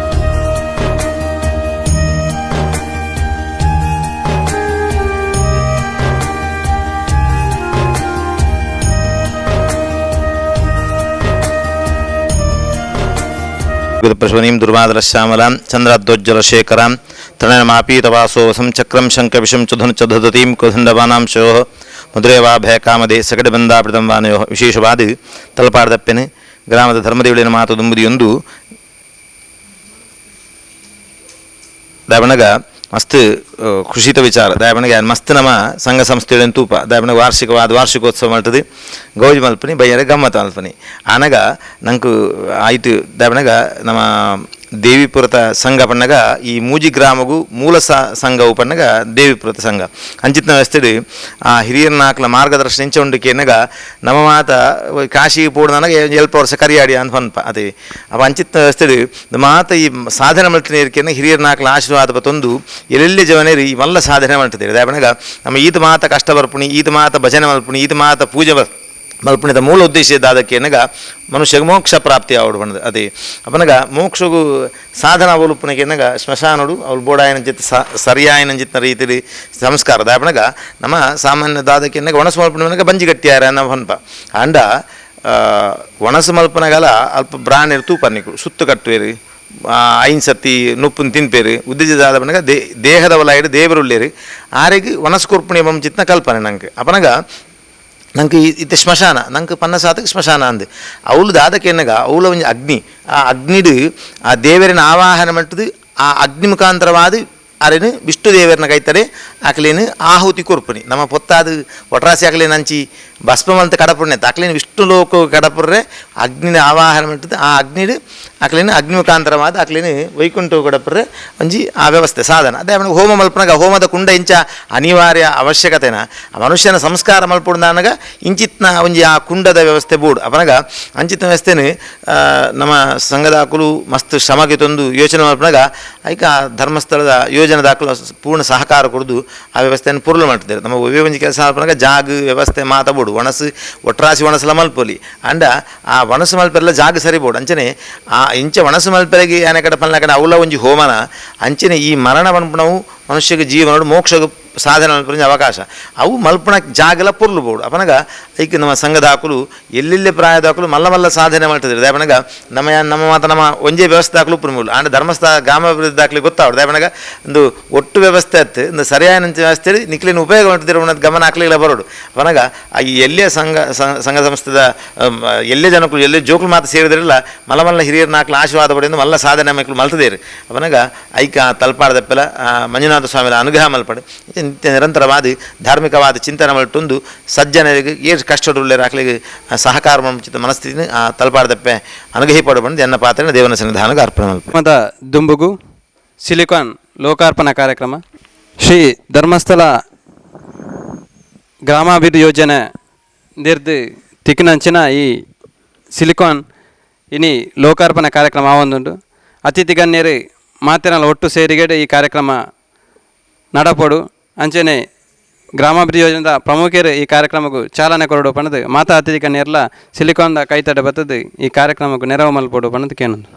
ಪ್ರಶ್ವನೀಂ ದುರ್ವಾದರಶ್ಯಾಮಲಾಂ ಚಂದ್ರಾದ್ಯೋಜ್ವಲಶೇಖರಾಂ ತೃಣಮಾಪೀತವಾಸೋವಸಂ ಚಕ್ರಂ ಶಂಖವಿಷಂ ಚ ಚ ದಧತೀಂ ಕುಧಂಡವಾನಾಂ ಶೋಃ ಮುದ್ರೇವಾಭಯಕಾಮದೆ ಸಕಟಬಂಧಾಪೃತಂ ವಾನಯೋ. ವಿಶೇಷವಾದ ತಲಪಾಡದಪ್ಪೆನೆ ಗ್ರಾಮದ ಧರ್ಮದೇವಳಿನ ಮಾತು ದುಂಬುದಿಯೊಂದು ದಾವಣಗ ಮಸ್ತ್ ಖುಷಿತ ವಿಚಾರ. ದಾವಣಗೆ ಮಸ್ತ್ ನಮ್ಮ ಸಂಘ ಸಂಸ್ಥೆಗಳನ್ನು ತೂಪ ದಾವಣಗ ವಾರ್ಷಿಕವಾದ ವಾರ್ಷಿಕೋತ್ಸವ ಮಾಡ್ತದೆ ಗೌಜ್ ಮಲ್ಪನಿ ಬಯ್ಯರೆ ಗಮ್ಮತ್ ಮಲ್ಪನಿ ಆನಗ ನಂಗೆ ಆಯಿತು. ದಾವಣಗ ನಮ್ಮ ದೇವಿಪುರತ ಸಂಘ ಪಣ್ಣಗ ಈ ಮೂಜಿ ಗ್ರಾಮಗೂ ಮೂಲ ಸಂಘವು ಪಣ್ಣಗ ದೇವಿಪುರತ ಸಂಘ ಅಂಚಿತ್ನ ವ್ಯವಸ್ಥೆ ಆ ಹಿರಿಯರ ನಾಕ್ಲ ಮಾರ್ಗದರ್ಶನ ಇಂಚ ಉಂಡು ಕೇನಗ ನಮ್ಮ ಮಾತ ಕಾಶಿ ಪೋಡು ನನಗೆ ಎಲ್ಪ ವರ್ಷ ಕರಿಯಾಡಿ ಅಂತ ಪನ್ಪ ಅದೇ ಅವ ಅಂಚಿತ್ನ ವ್ಯವಸ್ಥೆ ಮಾತ ಈ ಸಾಧನೆ ಮಲ್ತಿನ ಇರ್ಕೇನ ಹಿರಿಯರ ನಾಕ್ಲ ಆಶೀರ್ವಾದ ತಂದು ಎಲ್ಲೆಲ್ಲಿ ಜವನೇರಿ ಈ ಮಲ್ಲ ಸಾಧನೆ ಮಾಡ್ತಿದ್ದೀರಿ. ದಾವಣಗ ನಮ್ಮ ಈತ ಮಾತ ಕಷ್ಟ ಬರ್ಪುಣಿ ಈತ ಮಾತ ಭಜನೆ ಮಲ್ಪುಣಿ ಈತ ಮಾತ ಪೂಜೆ ಮಲ್ಪುಣಿದ ಮೂಲ ಉದ್ದೇಶ ದಾದಕ್ಕೇನಗ ಮನುಷ್ಯಗೆ ಮೋಕ್ಷ ಪ್ರಾಪ್ತಿ ಆವಡು ಬಣ್ಣದ ಅದೇ ಅಪನಗ ಮೋಕ್ಷಗೂ ಸಾಧನ ಅವಲುಪನಗೇನಗ ಸ್ಮಶಾನಡು ಅವಳು ಬೋಡಾಯನ ಜಿತ್ ಸರಿಯಾಯನ ಜಿತ್ನ ರೀತಿಲಿ ಸಂಸ್ಕಾರ ದಾಪನಗ ನಮ್ಮ ಸಾಮಾನ್ಯ ದಾದಕ್ಕೇನಗ ಒಣಸು ಮಲ್ಪುಣಗ ಬಂಜಿ ಗಟ್ಟಿಯಾರ ಅನ್ನೋ ಹೊನ್ಪ ಅಂಡ ಒಣಸು ಮಲ್ಪನಗಲ ಅಲ್ಪ ಬ್ರಾಣಿರು ತೂಪನ್ನಿಕು ಸುತ್ತು ಕಟ್ಟುವೇರಿ ಐನ್ ಸತಿ ನುಪ್ಪುನ್ ತಿನ್ಪೇರು ಉದ್ದೇಶದಾದ ಪನಗ ದೇಹದ ಒಲಾಯಿಡು ದೇವರುಳ್ಳೇರು ಆರೆಗೆ ಒಣಸು ಕೊರ್ಪುಣಿ ಚಿತ್ನ ಕಲ್ಪನೆ ನಂಗೆ ಅಪನಗ ನಂಗೆ ಇತ್ತೆ ಸ್ಮಶಾನ ನಂಗೆ ಪನ್ನ ಸಾತಕ್ಕೆ ಸ್ಮಶಾನ ಅಂದೆ ಅವಳು ದಾದಕೇನಗ ಅವಳ ಒಂಜಿ ಅಗ್ನಿ ಆ ಅಗ್ನಿಡು ಆ ದೇವರಿನ ಆವಾಹನ ಮಟ್ಟದು ಆ ಅಗ್ನಿ ಮುಖಾಂತರವಾದ ಅರೇನು ವಿಷ್ಣು ದೇವರನ್ನ ಕೈತಾರೆ ಆಕಲೇನು ಆಹುತಿ ಕೊರ್ಪುನಿ ನಮ್ಮ ಪೊತ್ತಾದ ಒಟ್ರಾಸಿ ಆಕಲೇನು ಅಂಚಿ ಭಸ್ಮವಂತ ಕಡಪುರ್ನೆ ಆಕಲೇನು ವಿಷ್ಣು ಲೋಕ ಕಡಪುರ್ರೆ ಅಗ್ನಿನ ಆವಾಹನ ಮಟ್ಟದು ಆ ಅಗ್ನಿಡು ಆಕಲೇನು ಅಗ್ನಿ ಮುಖಾಂತರವಾದ ಆಕಲೇನು ವೈಕುಂಠ ಕಡಪುರ್ರೆ ಒಂಜಿ ಆ ವ್ಯವಸ್ಥೆ ಸಾಧನ. ಅದೇ ಅವನಿಗೆ ಹೋಮ ಮಲ್ಪನಾಗ ಹೋಮದ ಕುಂಡ ಇಂಚ ಅನಿವಾರ್ಯ ಅವಶ್ಯಕತೆನ ಆ ಮನುಷ್ಯನ ಸಂಸ್ಕಾರ ಮಲ್ಪುಂಡಾನಗ ಇಂಚಿತ್ನ ಒಂಜಿ ಆ ಕುಂಡದ ವ್ಯವಸ್ಥೆ ಬೋಡು ಅಪನಗ ಅಂಚಿತ್ನ ವ್ಯವಸ್ಥೆನು ನಮ್ಮ ಸಂಘದಾಕುಲು ಮಸ್ತ್ ಶ್ರಮಕ್ಕೆ ತಂದು ಯೋಚನೆ ಮಲ್ಪನಾಗ ಐಕ ಆ ಧರ್ಮಸ್ಥಳದ ಯೋಜನೆ ದಾಖಲು ಪೂರ್ಣ ಸಹಕಾರ ಕೊಡುದು ಆ ವ್ಯವಸ್ಥೆಯನ್ನು ಪೂರ್ಣ ಮಾಡ್ತಿದ್ದಾರೆ. ನಮ್ಮ ಒವ್ವೇ ಒಂಜಿ ಕೆಲಸ ಮಲ್ಪನಾಗ ಜಾಗ ವ್ಯವಸ್ಥೆ ಮಾತ ಬೋಡು ಒಣಸು ಒಟ್ರಾಸಿ ಒಣಸಲ ಮಲ್ಪೊಲಿ ಅಂಡ ಆ ಒಣಸು ಮಲ್ಪೆಲ್ಲ ಜಾಗ ಸರಿ ಬೋಡು ಅಂಚನೆ ಆ ಇಂಚ ಒಣಸು ಮಲ್ಪೆರೆಗೆ ಆನೆ ಕಡೆ ಪಲ್ನ ಕಡೆ ಅವಲ ಒಂಜಿ ಹೋಮನ ಅಂಚನೆ ಈ ಮರಣ ಪನ್ಪುನವು ಮನುಷ್ಯಗೆ ಜೀವನಡು ಮೋಕ್ಷಗೆ ಸಾಧನೆ ಮಲ್ಪುನ ಅವಕಾಶ ಅವು ಮಲ್ಪಣ ಜಾಗಲ ಪೊರ್ಲು ಬೋಡು ಅಪನಗ ಐಕ್ ನಮ್ಮ ಸಂಘದಾಕುಲು ಎಲ್ಲೆಲ್ಲಿ ಪ್ರಾಯದಾಕುಲು ಮಲ್ಲ ಮಲ್ಲ ಸಾಧನೆ ಮಾಡ್ತಿದ್ರು. ದಾಪನಗ ನಮ್ಮ ನಮ್ಮ ಮಾತ ನಮ್ಮ ಒಂಜೇ ವ್ಯವಸ್ಥೆ ದಾಖಲು ಪುರ್ಮುಲು ಅಂಡ್ ಧರ್ಮಸ್ಥಳ ಗ್ರಾಮಾಭಿವೃದ್ಧಿ ದಾಖಲೆ ಗೊತ್ತಾವಡು ದಾಪನಗ ಒಂದು ಒಟ್ಟು ವ್ಯವಸ್ಥೆ ಅತ್ತು ಒಂದು ಸರಿಯಾದ ವ್ಯವಸ್ಥೆ ನಿಕ್ಲಿನ ಉಪಯೋಗ ಮಾಡ್ತಿದ್ರು ಅನ್ನೋದು ಗಮನ ಹಾಕ್ಲಿಲ್ಲ ಬರೋಡು. ಅಪನಗ ಈ ಎಲ್ಲೇ ಸಂಘ ಸಂಘ ಸಂಸ್ಥೆದ ಎಲ್ಲೇ ಜನಕ್ಕಳು ಎಲ್ಲೇ ಜೋಕ್ಲು ಮಾತು ಸೇರಿದ್ರಲ್ಲ ಮಲ್ಲ ಮಲ್ಲ ಹಿರಿಯರ ನಾಕ್ಲು ಆಶೀರ್ವಾದ ಪಡೆದು ಮಲ್ಲ ಸಾಧನೆ ಮಕ್ಕಳು ಮಲ್ತದೇರು. ಅಪನಗ ಐಕ ತಲ್ಪಾಡದಪ್ಪೆಲ್ಲ ಮಂಜುನಾಥ ಸ್ವಾಮಿಲ ಅನುಗ್ರಹ ಮಲ್ಪಡು ನಿತ್ಯ ನಿರಂತರವಾದ ಧಾರ್ಮಿಕವಾದ ಚಿಂತನೆ ಮಲ್ಟೊಂದು ಸಜ್ಜನರಿಗೆ ಏಳು ಕಷ್ಟಡುಳ್ಳೆ ಆಕಲಿಗೆ ಸಹಕಾರ ಮಂಚಿತ ಮನಸ್ಥಿತಿನ ಆ ತಲಪಾಡದಪ್ಪೆ ಅನುಗ್ರಹಿಪಡು ಬಂದು ಎನ್ನ ಪಾತ್ರ ದೇವನ ಸನ್ನಿಧಾನಕ್ಕೆ ಅರ್ಪಣೆ ಮಲ್ಪೆ. ದುಂಬುಗು ಸಿಲಿಕಾನ್ ಲೋಕಾರ್ಪಣಾ ಕಾರ್ಯಕ್ರಮ ಶ್ರೀ ಧರ್ಮಸ್ಥಳ ಗ್ರಾಮಾಭಿವೃದ್ಧಿ ಯೋಜನೆ ನಿರ್ದು ತಿಕ್ನಂಚಿನ ಈ ಸಿಲಿಕಾನ್ ಇನಿ ಲೋಕಾರ್ಪಣೆ ಕಾರ್ಯಕ್ರಮ ಆವೊಂದುಂಡು. ಅತಿಥಿ ಗಣ್ಯರು ಮಾತಿನ ಒಟ್ಟು ಸೇರಿಗೆಡೆ ಈ ಕಾರ್ಯಕ್ರಮ ನಡಪೊಡು. ಅಂಚನೆ ಗ್ರಾಮಾಭಿವೃದ್ಧಿ ಯೋಜನೆದ ಪ್ರಮುಖರು ಈ ಕಾರ್ಯಕ್ರಮಕ್ಕೂ ಚಾಲನೆ ಕೊರಡು ಪಣದು ಮಾತಾ ಅತಿಥಿ ಗಣ್ಯರ್ಲ ಸಿಲಿಕಾನ್ದ ಕೈತಡೆ ಬತ್ತದು ಈ ಕಾರ್ಯಕ್ರಮಕ್ಕೂ ನೆರವು ಮಲ್ಪೊಡು ಪಣದು ಕೇನೊಂದು.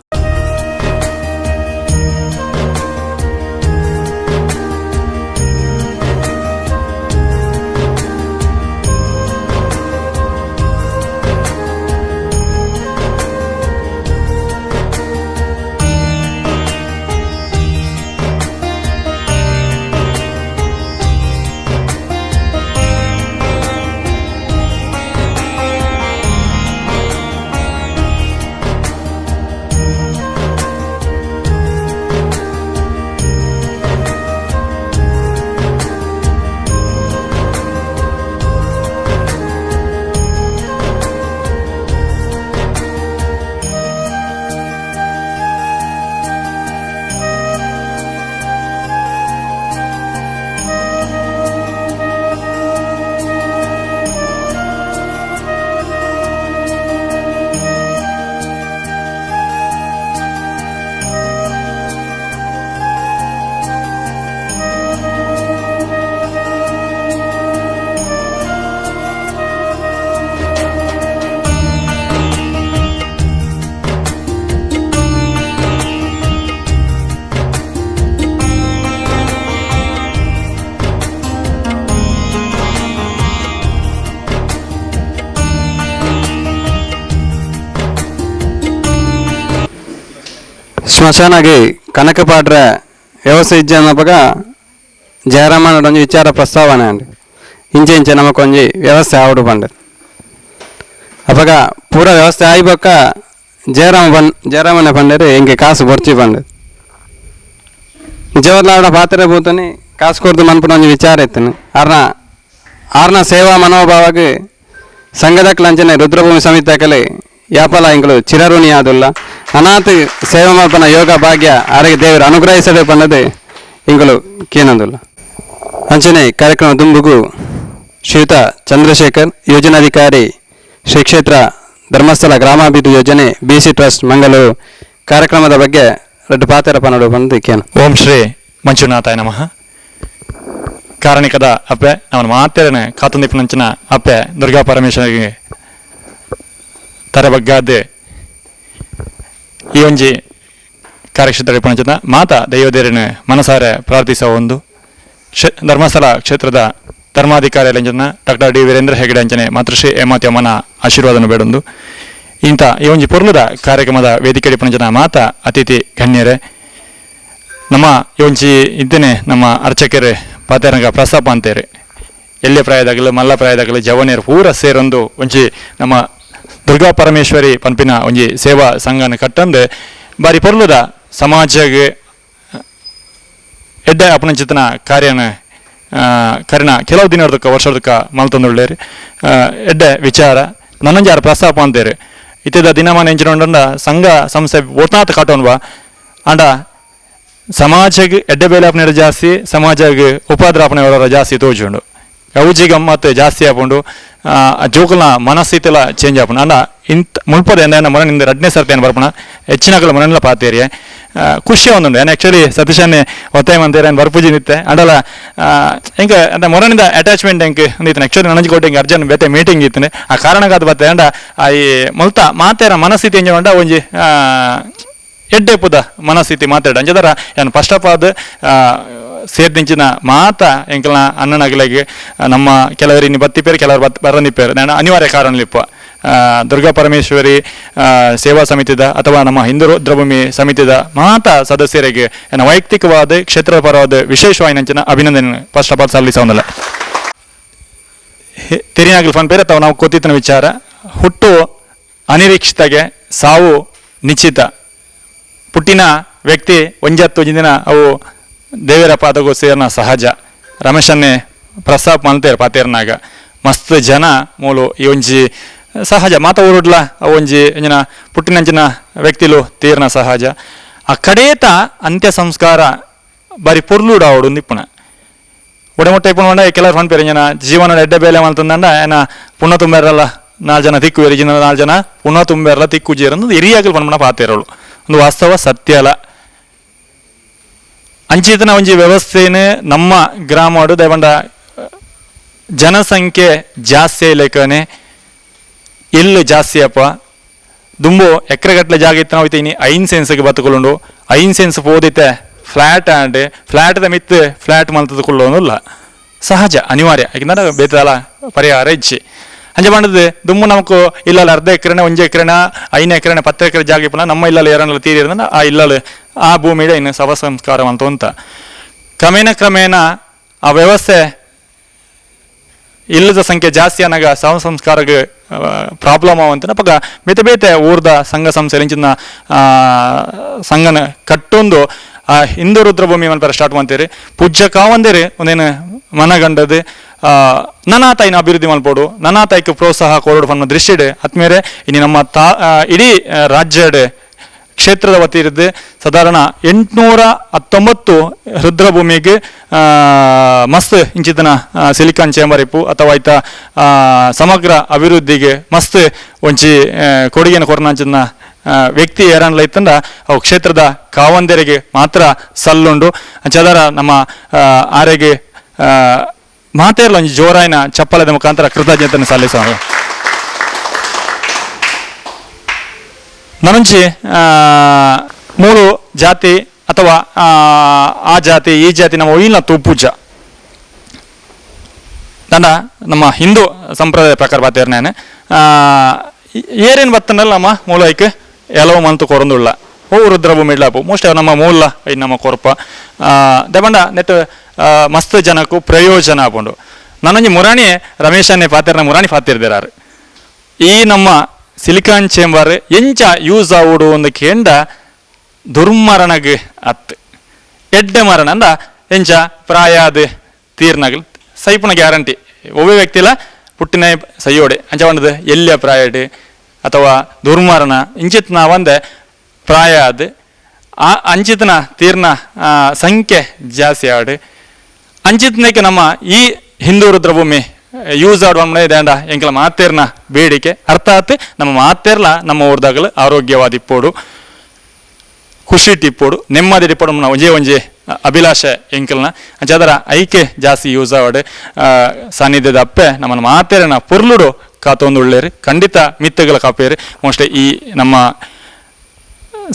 ಸ್ಮಶಾನಗೆ ಕನಕ ಪಾಡ್ರ ವ್ಯವಸ್ಥೆ ಇಜ್ಜನ್ನಪಗ ಜಯರಾಮನ ಒಂಜಿ ವಿಚಾರ ಪ್ರಸ್ತಾವನೆ ಅಂಡ್ ಇಂಚೆ ಇಂಚೆ ನಮಕೊಂಜಿ ವ್ಯವಸ್ಥೆ ಆವಡು ಪಂಡೆ. ಅಪಗ ಪೂರ ವ್ಯವಸ್ಥೆ ಆಯ್ಬೊಕ್ಕ ಜಯರಾಮ ಬನ್ ಜಯರಾಮನ ಪಂಡೇರು ಎಂಕೆ ಕಾಸು ಬೊರ್ಚಿ ಪಂಡೆ. ನಿಜವಾದ ಪಾತ್ರೆ ಬೂತನಿ ಕಾಸು ಕೊರ್ದು ಮನ್ಪುನ ಒಂಜಿ ವಿಚಾರ ಇತ್ತನು. ಆರ್ನ ಆರ್ನ ಸೇವಾ ಮನೋಭಾವಕ್ಕೆ ಸಂಘದಕ್ಲಂಚನೆ ರುದ್ರಭೂಮಿ ಸಮಿತಿ ಯಾಪಲ ಇಂಗಳು ಚಿರಋಣಿ ಆದುಲ್ಲ. ಅನಾಥ ಸೇವಾ ಮಲ್ಪನ ಯೋಗ ಭಾಗ್ಯ ಆರೋಗ್ಯ ದೇವರು ಅನುಗ್ರಹಿಸಬೇಕು ಅನ್ನೋದೇ ಇಂಗಳು ಕೇನಂದುಲ್ಲ. ಅಂಚನೆ ಕಾರ್ಯಕ್ರಮ ದುಂಬುಗು ಶ್ರೀಯುತ ಚಂದ್ರಶೇಖರ್ ಯೋಜನಾಧಿಕಾರಿ ಶ್ರೀ ಕ್ಷೇತ್ರ ಧರ್ಮಸ್ಥಳ ಗ್ರಾಮಾಭಿವೃದ್ಧಿ ಯೋಜನೆ ಬಿಸಿ ಟ್ರಸ್ಟ್ ಮಂಗಳೂರು ಕಾರ್ಯಕ್ರಮದ ಬಗ್ಗೆ ರಡ್ಡು ಪಾತ್ರ ಪನ್ನಡು ಬಂದು ಕೇನು. ಓಂ ಶ್ರೀ ಮಂಜುನಾಥಾಯ ನಮಃ. ಕಾರಣಿಕದ ಅಪ್ಪೆ ಅವನ ಮಾತೇರನೆ ಕಾತುಂದಿಪ್ಪನಂಚಿನ ಅಪ್ಪೆ ದುರ್ಗಾ ಪರಮೇಶ್ವರಿಗೆ ತರ ಬಗ್ಗಾದೆ ಈ ಒಂಜಿ ಕಾರ್ಯಕ್ಷೇತ್ರ ಪಣಚಿನ ಮಾತಾ ದೈವದೇರನ ಮನಸಾರೆ ಪ್ರಾರ್ಥಿಸುವ ಒಂದು ಧರ್ಮಸ್ಥಳ ಕ್ಷೇತ್ರದ ಧರ್ಮಾಧಿಕಾರಿ ಅಂಚನ ಡಾಕ್ಟರ್ ಡಿ ವೀರೇಂದ್ರ ಹೆಗಡೆ ಅಂಚನೆ ಮಾತೃಶ್ರೀ ಹೇಮಾವತಿ ಅಮ್ಮನ ಆಶೀರ್ವಾದನ ಬೇಡೊಂದು ಇಂಥ ಈ ಒಂಜಿ ಪೊರ್ಲುದ ಕಾರ್ಯಕ್ರಮದ ವೇದಿಕೆ ಪಣಚಿನ ಮಾತಾ ಅತಿಥಿ ಗಣ್ಯರೇ, ನಮ್ಮ ಈ ಒಂಜಿ ಇದ್ದೇನೆ ನಮ್ಮ ಅರ್ಚಕರೇ ಪಾತೇರಂಗ ಪ್ರಸ್ತಾಪ ಅಂತೇರಿ ಎಲ್ಲೆ ಪ್ರಾಯದಾಗಲು ಮಲ್ಲ ಪ್ರಾಯದಾಗಲು ಜವನಿಯರು ಪೂರ ಸೇರೊಂದು ಒಂಜಿ ನಮ್ಮ ದುರ್ಗಾ ಪರಮೇಶ್ವರಿ ಪನ್ಪಿನ ಒಂಜಿ ಸೇವಾ ಸಂಘನ ಕಟ್ಟಂದು ಬಾರಿ ಪೊರ್ಲುದ ಸಮಾಜಗೆ ಎಡ್ಡೆ ಅಪನಂಚಿತನ ಕಾರ್ಯನ ಕರಿನ ಕೆಲವು ದಿನದಕ್ಕ ವರ್ಷದಕ್ಕ ಮಲ್ತೊಂದುಳ್ಳೇರಿ ಎಡ್ಡೆ ವಿಚಾರ ನನ್ನಂಜಾರ ಪ್ರಸ್ತಾಪ ಅಂತೇರಿ. ಇತ್ತಿದ ದಿನಮಾನ ಎಂಚಿನೊಂಡ ಸಂಘ ಸಂಸ್ಥೆ ಓತ್ನಾಥ ಕಟ್ಟೋನ್ವಾ ಅಂಡ ಸಮಾಜಕ್ಕೆ ಎಡ್ಡೆ ಬೇಲೆ ಅಪನೆ ಜಾಸ್ತಿ ಸಮಾಜಕ್ಕೆ ಉಪದ್ರಾಪಣೆ ಜಾಸ್ತಿ ತೋಜುಂಡು ಗೌಜಿ ಗಮ್ಮತ್ತು ಜಾಸ್ತಿ ಆಪುಂಡು ಜೋಕುಲ್ನ ಮನಸ್ಥಿತಿಲ ಚೇಂಜ್ ಆಪುಂಡು ಅಂಡ ಇಂತ ಮುಲ್ಪದ ಎಂದ ಮೊರ ನಿಂದ ರಡ್ನೇ ಸರ್ತಿ ಏನು ಬರ್ಪಣ ಹೆಚ್ಚಿನಕಲ ಮೊರನೆಲ್ಲ ಪಾತೇರಿಯೆ ಖುಷಿ ಒಂದುಂಡು. ಏನು ಆ್ಯಕ್ಚುಲಿ ಸತೀಶನ್ನೇ ಒತ್ತಾಯ ಮಂತೇರಿ ಏನು ಬರ್ಪೂಜಿ ನಿತ್ತೆ ಅಂಡಲ ಎಂಕ ಅಂತ ಮೊರನಿಂದ ಅಟ್ಯಾಚ್ಮೆಂಟ್ ಎಂಕ್ ಒಂದಿತ್ತು. ಆ್ಯಕ್ಚುಲಿ ನನಂಜಿಕೋಟೆ ಎಂಕ್ ಅರ್ಜೆಂಟ್ ಬೇತೆ ಮೀಟಿಂಗ್ ಇತ್ತು ಆ ಕಾರಣಕ್ಕಾದ ಬತ್ತೆ ಅಂಡ ಆ ಈ ಮುಲ್ತ ಮಾತೇರ ಮನಸ್ಥಿತಿ ಎಂಜ ಉಂಡ ಒಂಜಿ ಎಡ್ಡೆ ಪುದ ಮನಸ್ಥಿತಿ ಮಾತಾಡ ಅಂಜದರ ಏನು ಫಸ್ಟ್ ಆಫ್ ಆದ್ ಸೇರ್ದಿಂಚಿನ ಮಾತ ಎಂಕಲ್ನ ಅಣ್ಣನಗಲಿಗೆ ನಮ್ಮ ಕೆಲವರು ಇನ್ನು ಬತ್ತಿಪೇರು ಕೆಲವರು ಬರನಿಪ್ಪೇರು ನಾನು ಅನಿವಾರ್ಯ ಕಾರಣಲಿಪ್ಪ ದುರ್ಗಾ ಪರಮೇಶ್ವರಿ ಸೇವಾ ಸಮಿತಿದ ಅಥವಾ ನಮ್ಮ ಹಿಂದೂ ರುದ್ರಭೂಮಿ ಸಮಿತಿದ ಮಾತ ಸದಸ್ಯರಿಗೆ ನನ್ನ ವೈಯಕ್ತಿಕವಾದ ಕ್ಷೇತ್ರ ಪರವಾದ ವಿಶೇಷವಾಗಿ ನಂಚಿನ ಅಭಿನಂದನೆ first of all ಸಲ್ಲಿಸೋದಲ್ಲ. ತೆರಿನಾಗಲ್ fun ಪೇರೆ ತಾವು ನಾವು ಗೊತ್ತಿತ್ತಿನ ವಿಚಾರ ಹುಟ್ಟು ಅನಿರೀಕ್ಷಿತಗೆ ಸಾವು ನಿಶ್ಚಿತ. ಪುಟ್ಟಿನ ವ್ಯಕ್ತಿ ಒಂಜತ್ತು ಒಂಜಿನ ಅವು ದೇವರ ಪಾದಗೂ ಸೇರ್ನ ಸಹಜ. ರಮೇಶನ್ನೇ ಪ್ರಸ್ತಾಪ ಮಲ್ತೇರು ಪಾತೇರ್ನಾಗ ಮಸ್ತ್ ಜನ ಮೂಲು ಈ ಒಂಜಿ ಸಹಜ ಮಾತ ಊರುಡ್ಲ ಒಂಜಿ ಎಂಜಿನ ಪುಟ್ಟಿನಂಚಿನ ವ್ಯಕ್ತಿಲು ತೀರ್ನ ಸಹಜ ಆ ಕಡೇತ ಅಂತ್ಯ ಸಂಸ್ಕಾರ ಬಾರಿ ಪೊರ್ಲುಡ ಅವಡು ಇಪ್ಪುನ ಒಡೆಮೊಟ್ಟೆ ಇಪ್ಪುನ ಕೆಲವರು ಪನ್ಪೇರು ಇಂಜಿನ ಜೀವನ ಎಡ್ಡೆ ಬೇಲೆ ಮಲ್ತಂದಂಡ ಏನ ಪುಣ್ಯ ತುಂಬೆರಲ್ಲ ನಾಲ್ ಜನ ತಿಕ್ಕು ಜಿನ ನಾಲ್ ಜನ ಪುಣ್ಯ ತುಂಬೆರಲ್ಲ ತಿಕ್ಕು ಜೀರಂದು ಹಿರಿಯಾಗಲು ಪನ್ಪುನ ಪಾತೇರಳು ಒಂದು ವಾಸ್ತವ ಸತ್ಯ ಅಲ್ಲ. ಅಂಚಿತನ ಒಂಜಿ ವ್ಯವಸ್ಥೆನೇ ನಮ್ಮ ಗ್ರಾಮಡು ದಯವಂಡ ಜನಸಂಖ್ಯೆ ಜಾಸ್ತಿ ಲೆಕ್ಕನೆ ಇಲ್ಲು ಜಾಸ್ತಿ ಅಪ್ಪ ದುಂಬು ಎಕರೆಗಟ್ಟಲೆ ಜಾಗ ಇತ್ತು ನಾವು ಇನಿ 5 ಸೆನ್ಸ್ಗೆ ಬತ್ತುಕೊಳ್ಳುಂಡು 5 ಸೆನ್ಸ್ ಪೋದಿತ್ತೆ ಫ್ಲಾಟ್ ಆಂಡ್ ಫ್ಲಾಟ್ದ ಮಿತ್ತು ಫ್ಲಾಟ್ ಮಲ್ತದುಕೊಳ್ಳೋನಿಲ್ಲ ಸಹಜ ಅನಿವಾರ್ಯ ಯಾಕಂದ್ರೆ ಬೇತಲ್ಲ ಪರಿಹಾರ ಇಚ್ಚಿ ಅಂಚೆ ಪಂಡದು ದುಮ್ಮು ನಮಕು ಇಲ್ಲಲ್ಲ ಅರ್ಧ ಎಕರೆನ 1 ಎಕರೆನ 5 ಎಕರೆನ 10 ಎಕರೆ ಜಾಗ ಇಪ್ಪನ ನಮ್ಮ ಇಲ್ಲಲ್ಲ ಏರನ್ನೆಲ್ಲ ತೀರಿರೋದ್ರೆ ಆ ಇಲ್ಲಲ್ಲ ಆ ಭೂಮಿಡೆ ಇನ್ನು ಶವ ಸಂಸ್ಕಾರ ಅಂತ ಅಂತ ಕ್ರಮೇಣ ಕ್ರಮೇಣ ಆ ವ್ಯವಸ್ಥೆ ಇಲ್ಲದ ಸಂಖ್ಯೆ ಜಾಸ್ತಿ ಅನ್ನಾಗ ಶವ ಸಂಸ್ಕಾರಕ್ಕೆ ಪ್ರಾಬ್ಲಮ್ ಅವಂತ ಪಕ್ಕ ಬೇತೆ ಬೇತೆ ಊರ್ದ ಸಂಘ ಸಂಸ್ಥೆ ಇಂಚಿನ ಸಂಘನ ಕಟ್ಟೊಂದು ಆ ಹಿಂದೂ ರುದ್ರಭೂಮಿ ಮನ್ಪರ ಸ್ಟಾರ್ಟ್ ಮಾಡ್ತೀರಿ ಪೂಜ್ಯ ಕಾವಂದಿರಿ ಒಂದೇನು ಮನಗಂಡದು ನನ್ನಾ ತಾಯಿನ ಅಭಿವೃದ್ಧಿ ಮಲ್ಪೋಡು ನನ್ನಾ ತಾಯಿಗೆ ಪ್ರೋತ್ಸಾಹ ಕೊರಡು ಅನ್ನೋ ದೃಷ್ಟಿಡೆ ಆದ್ಮೇಲೆ ಇನ್ನು ನಮ್ಮ ಇಡೀ ರಾಜ್ಯಡೆ ಕ್ಷೇತ್ರದ ವತಿಯಿದ್ದು ಸಾಧಾರಣ 819 ರುದ್ರಭೂಮಿಗೆ ಮಸ್ತ್ ಇಂಚಿತನ ಸಿಲಿಕಾನ್ ಚೇಂಬರ್ ಇಪ್ಪು ಅಥವಾ ಆಯ್ತಾ ಸಮಗ್ರ ಅಭಿವೃದ್ಧಿಗೆ ಮಸ್ತ್ ಒಂಚಿ ಕೊಡುಗೆಯನ್ನು ಕೊರನಂಚಿನ ವ್ಯಕ್ತಿ ಏರನ್ಲ ಇತ್ತಂದ ಅವು ಕ್ಷೇತ್ರದ ಕಾವಂದೆರಿಗೆ ಮಾತ್ರ ಸಲ್ಲುಂಡು. ಅಂಚದರ ನಮ್ಮ ಆರೆಗೆ ಮಾತೇರ್ಲ ಒಂಜಿ ಜೋರಾಯಿನ ಚಪ್ಪಲದ ಮುಖಾಂತರ ಕೃತಜ್ಞತೆಯನ್ನು ಸಲ್ಲಿಸೋಣ. ನನಂಚಿ ಮೂರು ಜಾತಿ ಅಥವಾ ಆ ಜಾತಿ ಈ ಜಾತಿ ನಮ್ಮ ಒಯ್ಯಿನ ತೂಪೂಜ ನನ್ನ ನಮ್ಮ ಹಿಂದೂ ಸಂಪ್ರದಾಯ ಪ್ರಕಾರ ಬಾತೇರ್ ನಾನು ಏರೇನು ಬತ್ತನಲ್ಲ ನಮ್ಮ ಮೂಲ ಐಕ್ ಎಲ್ಲವೂ ಮಂತು ಕೊರಂದುಳ್ಳ ಓ ರುದ್ರಭೂಮಿ ಇಡ್ಲಾಪು ಮೋಸ್ಟ್ ನಮ್ಮ ಮೂಲ I ನಮ್ಮ ಕೊರಪ ದೆಬಂಡ ನೆಟ್ ಮಸ್ತ್ ಜನಕ್ಕೂ ಪ್ರಯೋಜನ ಆಪುಂಡು. ನನ್ನೊಂಜಿ ಮುರಾಣಿ ರಮೇಶನ್ನೇ ಪಾತೇರ್ನ ಮುರಾಣಿ ಪಾತಿರ್ದಿರಾರು ಈ ನಮ್ಮ ಸಿಲಿಕಾನ್ ಚೇಂಬರ್ ಎಂಚ ಯೂಸ್ ಆವುಡು ಒಂದು ಕೇಂಡ ದುರ್ಮರಣಗ್ ಅತ್ ಎಡ್ಡೆ ಮರಣ ಅಂದ ಎಂಚ ಪ್ರಾಯಾದ ತೀರ್ನಗಲ್ ಸೈಪುನ ಗ್ಯಾರಂಟಿ ಒಬ್ಬ ವ್ಯಕ್ತಿಲ ಪುಟ್ಟಿನ ಸೈಯೋಡೆ ಅಂಚ ಒಂದದು ಎಲ್ಲಿಯ ಪ್ರಾಯಡ್ ಅಥವಾ ದುರ್ಮರಣ ಇಂಚಿತ್ ನಾವಂದೆ ಪ್ರಾಯ ಅದು ಆ ಅಂಚಿತನ ತೀರ್ನ ಸಂಖ್ಯೆ ಜಾಸ್ತಿ ಆಡು ಅಂಚಿತನಕ್ಕೆ ನಮ್ಮ ಈ ಹಿಂದೂ ರುದ್ರಭೂಮಿ ಯೂಸ್ ಆಡುವ ಇದೇಂಡ ಎಂಕಲ ಮಾತೇರ್ನ ಬೇಡಿಕೆ ಅರ್ಥಾತ್ ನಮ್ಮ ಮಾತೇರ್ಲ ನಮ್ಮ ಊರ್ದಾಗಲು ಆರೋಗ್ಯವಾದ ಇಪ್ಪೋಡು ಖುಷಿ ಇಪ್ಪೋಡು ನೆಮ್ಮದಿ ಇಪ್ಪೋಡು ನಮ್ಮ ಒಂಜೇ ಒಂಜೆ ಅಭಿಲಾಷೆ ಎಂಕಲ್ನ ಅಂಚಾದರ ಐಕೆ ಜಾಸ್ತಿ ಯೂಸ್ ಆವಡು ಸಾನ್ನಿಧ್ಯದ ಅಪ್ಪೆ ನಮ್ಮನ್ನು ಮಾತೇರನ ಪೊರ್ಲುಡು ಕಾತೊಂದು ಉಳ್ಳೇರಿ ಖಂಡಿತ ಮಿತ್ತಗಳ ಕಾಪೇರಿ ಮೋಸ್ಟ್ಲಿ ಈ ನಮ್ಮ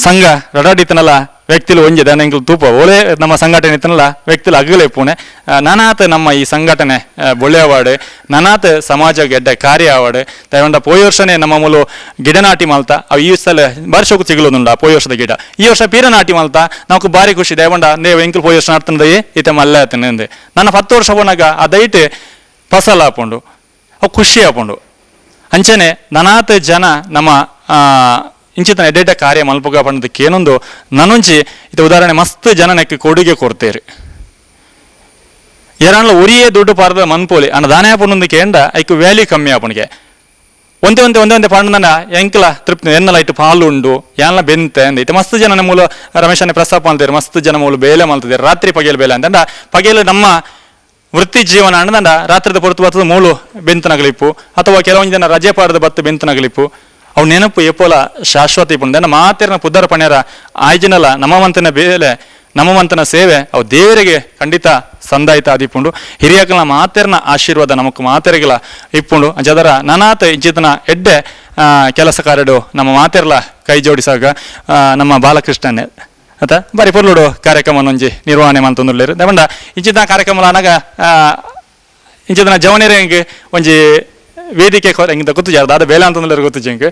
ಸಂಘ ರಡಾಡಿತನಲ್ಲ ವ್ಯಕ್ತಿಲು ಒಂಜೆ ದಾನ ಎಂಕಲ್ ತೂಪ ಒಳ್ಳೆ ನಮ್ಮ ಸಂಘಟನೆ ಇತ್ತನಲ್ಲ ವ್ಯಕ್ತಿಲು ಅಗಲೇ ಪುಣೆ ನಾನಾತ ನಮ್ಮ ಈ ಸಂಘಟನೆ ಬೊಳ್ಳೆವಾಡು ನಾನಾತ ಸಮಾಜ ಗೆಡ್ಡ ಕಾರ್ಯ ಆವಾಡು ದಯವಂಡ ಪೋಯ ವರ್ಷನೇ ನಮ್ಮ ಮೂಲು ಗಿಡ ನಾಟಿ ಮಲ್ತ ಅವು ಈ ಸಲ ಬಾರಿ ಶೋಕು ಸಿಗಲೋದುಂಡ ಪೋಯ ವರ್ಷದ ಗಿಡ ಈ ವರ್ಷ ಪೀರ ನಾಟಿ ಮಲ್ತ ನಾವು ಬಾರಿ ಖುಷಿ ದಯವಂಡ ನೇವು ಎಂಕಲ್ ಪೋಯ ವರ್ಷ ನಾಟ್ತಂದಯೇ ಈತ ಮಲ್ಲ ಆತನೆ ನನ್ನ 10 ವರ್ಷ ಪೋನಾಗ ಆ ದಯಟು ಫಸಲ ಆಪುಂಡು ಅವು ಖುಷಿ ಆಪುಂಡು. ಅಂಚನೆ ನಾನಾತ ಜನ ನಮ್ಮ ಇಂಚಿತನ ಎಡ್ಡೆಡ್ಡ ಕಾರ್ಯ ಮಲ್ಪುಗ ಪಣ್ಣದಕ್ಕೆ ಏನೊಂದು ನನೊಂಜಿ ಇದು ಉದಾಹರಣೆ ಮಸ್ತ್ ಜನನಕ್ಕೆ ಕೊಡುಗೆ ಕೊಡ್ತೇರಿ ಏರಾನ್ಲ ಒರಿಯೇ ದುಡ್ಡು ಪಾರದ ಮನ್ಪೋಲಿ ಅಣ್ಣ ದಾನೆ ಆಪುಂಡು ಕೇಂಡ ಐಕ್ ವ್ಯಾಲ್ಯೂ ಕಮ್ಮಿ ಆಪುಣಿಗೆ ಒಂದೇ ಒಂದೇ ಒಂದೇ ಒಂದೇ ಪಾಂಡನ ಎಂಕಲ ತೃಪ್ತಿ ಎನ್ನಲ ಇಟ್ಟು ಪಾಲು ಉಂಡು ಯಾನ್ಲ ಬೆಂತೆ ಅಂದ ಇಟ್ಟು ಮಸ್ತ್ ಜನ ಮೂಲ ರಮೇಶನೇ ಪ್ರಸ್ತಾಪ ಮಾಡ್ತಾರೆ ಮಸ್ತ್ ಜನ ಮೂಲ ಬೇಲೆ ಮಾಡ್ತಿದ್ದಾರೆ ರಾತ್ರಿ ಪಗೇಲು ಬೇಲೆ ಅಂತಂಡ ಪಗೇಲು ನಮ್ಮ ವೃತ್ತಿ ಜೀವನ ಅಂಡಂಡ ರಾತ್ರಿದ ಪೊರತು ಬತ್ತದ ಮೂಲು ಬೆಂತನಗಲಿಪ್ಪು ಅಥವಾ ಕೆಲವೊಂದು ಜನ ರಜೆ ಪಾಡದ ಬತ್ತು ಬೆಂತನಗಲಿಪ್ಪು ಅವು ನೆನಪು ಎಪ್ಪೋಲ ಶಾಶ್ವತ ಇಪ್ಪು ನನ್ನ ಮಾತೇರನ ಪುದ್ದರ ಪಣ್ಯರ ಆಯ್ಜಿನಲ್ಲ ನಮ್ಮ ಮಂತನ ಬೇಲೆ ನಮ್ಮ ಮಂತನ ಸೇವೆ ಅವು ದೇವರಿಗೆ ಖಂಡಿತ ಸಂದಾಯಿತ ಆದಿಪ್ಪುಂಡು ಹಿರಿಯಕಲ ಮಾತೇರನ ಆಶೀರ್ವಾದ ನಮಕ್ ಮಾತೆರೆಗಳ ಇಪ್ಪುಂಡು ಅಂಚದರ ನಾನಾತ ಇಂಚಿತನ ಎಡ್ಡೆ ಕೆಲಸ ಕಾರ್ಯಡು ನಮ್ಮ ಮಾತೆರ್ಲ ಕೈ ಜೋಡಿಸಾಗ ನಮ್ಮ ಬಾಲಕೃಷ್ಣನೇ ಅತ ಬಾರಿ ಪೊರ್ಲುಡು ಕಾರ್ಯಕ್ರಮ ಒಂಜಿ ನಿರ್ವಹಣೆ ಮಂತೊಂದುಲ್ಲೇರು ದವಂಡ ಇಂಚಿತನ ಕಾರ್ಯಕ್ರಮ ಅನಾಗ ಇಂಚಿತನ ಜವನೇರೆ ಹೆಂಗೆ ಒಂಜಿ ವೇದಿಕೆ ಹೆಂಗಿಂತ ಗೊತ್ತು ದಾದ ಬೇಲೆ ಅಂತಂದ್ರೆ ಗೊತ್ತು ಎಂಕ್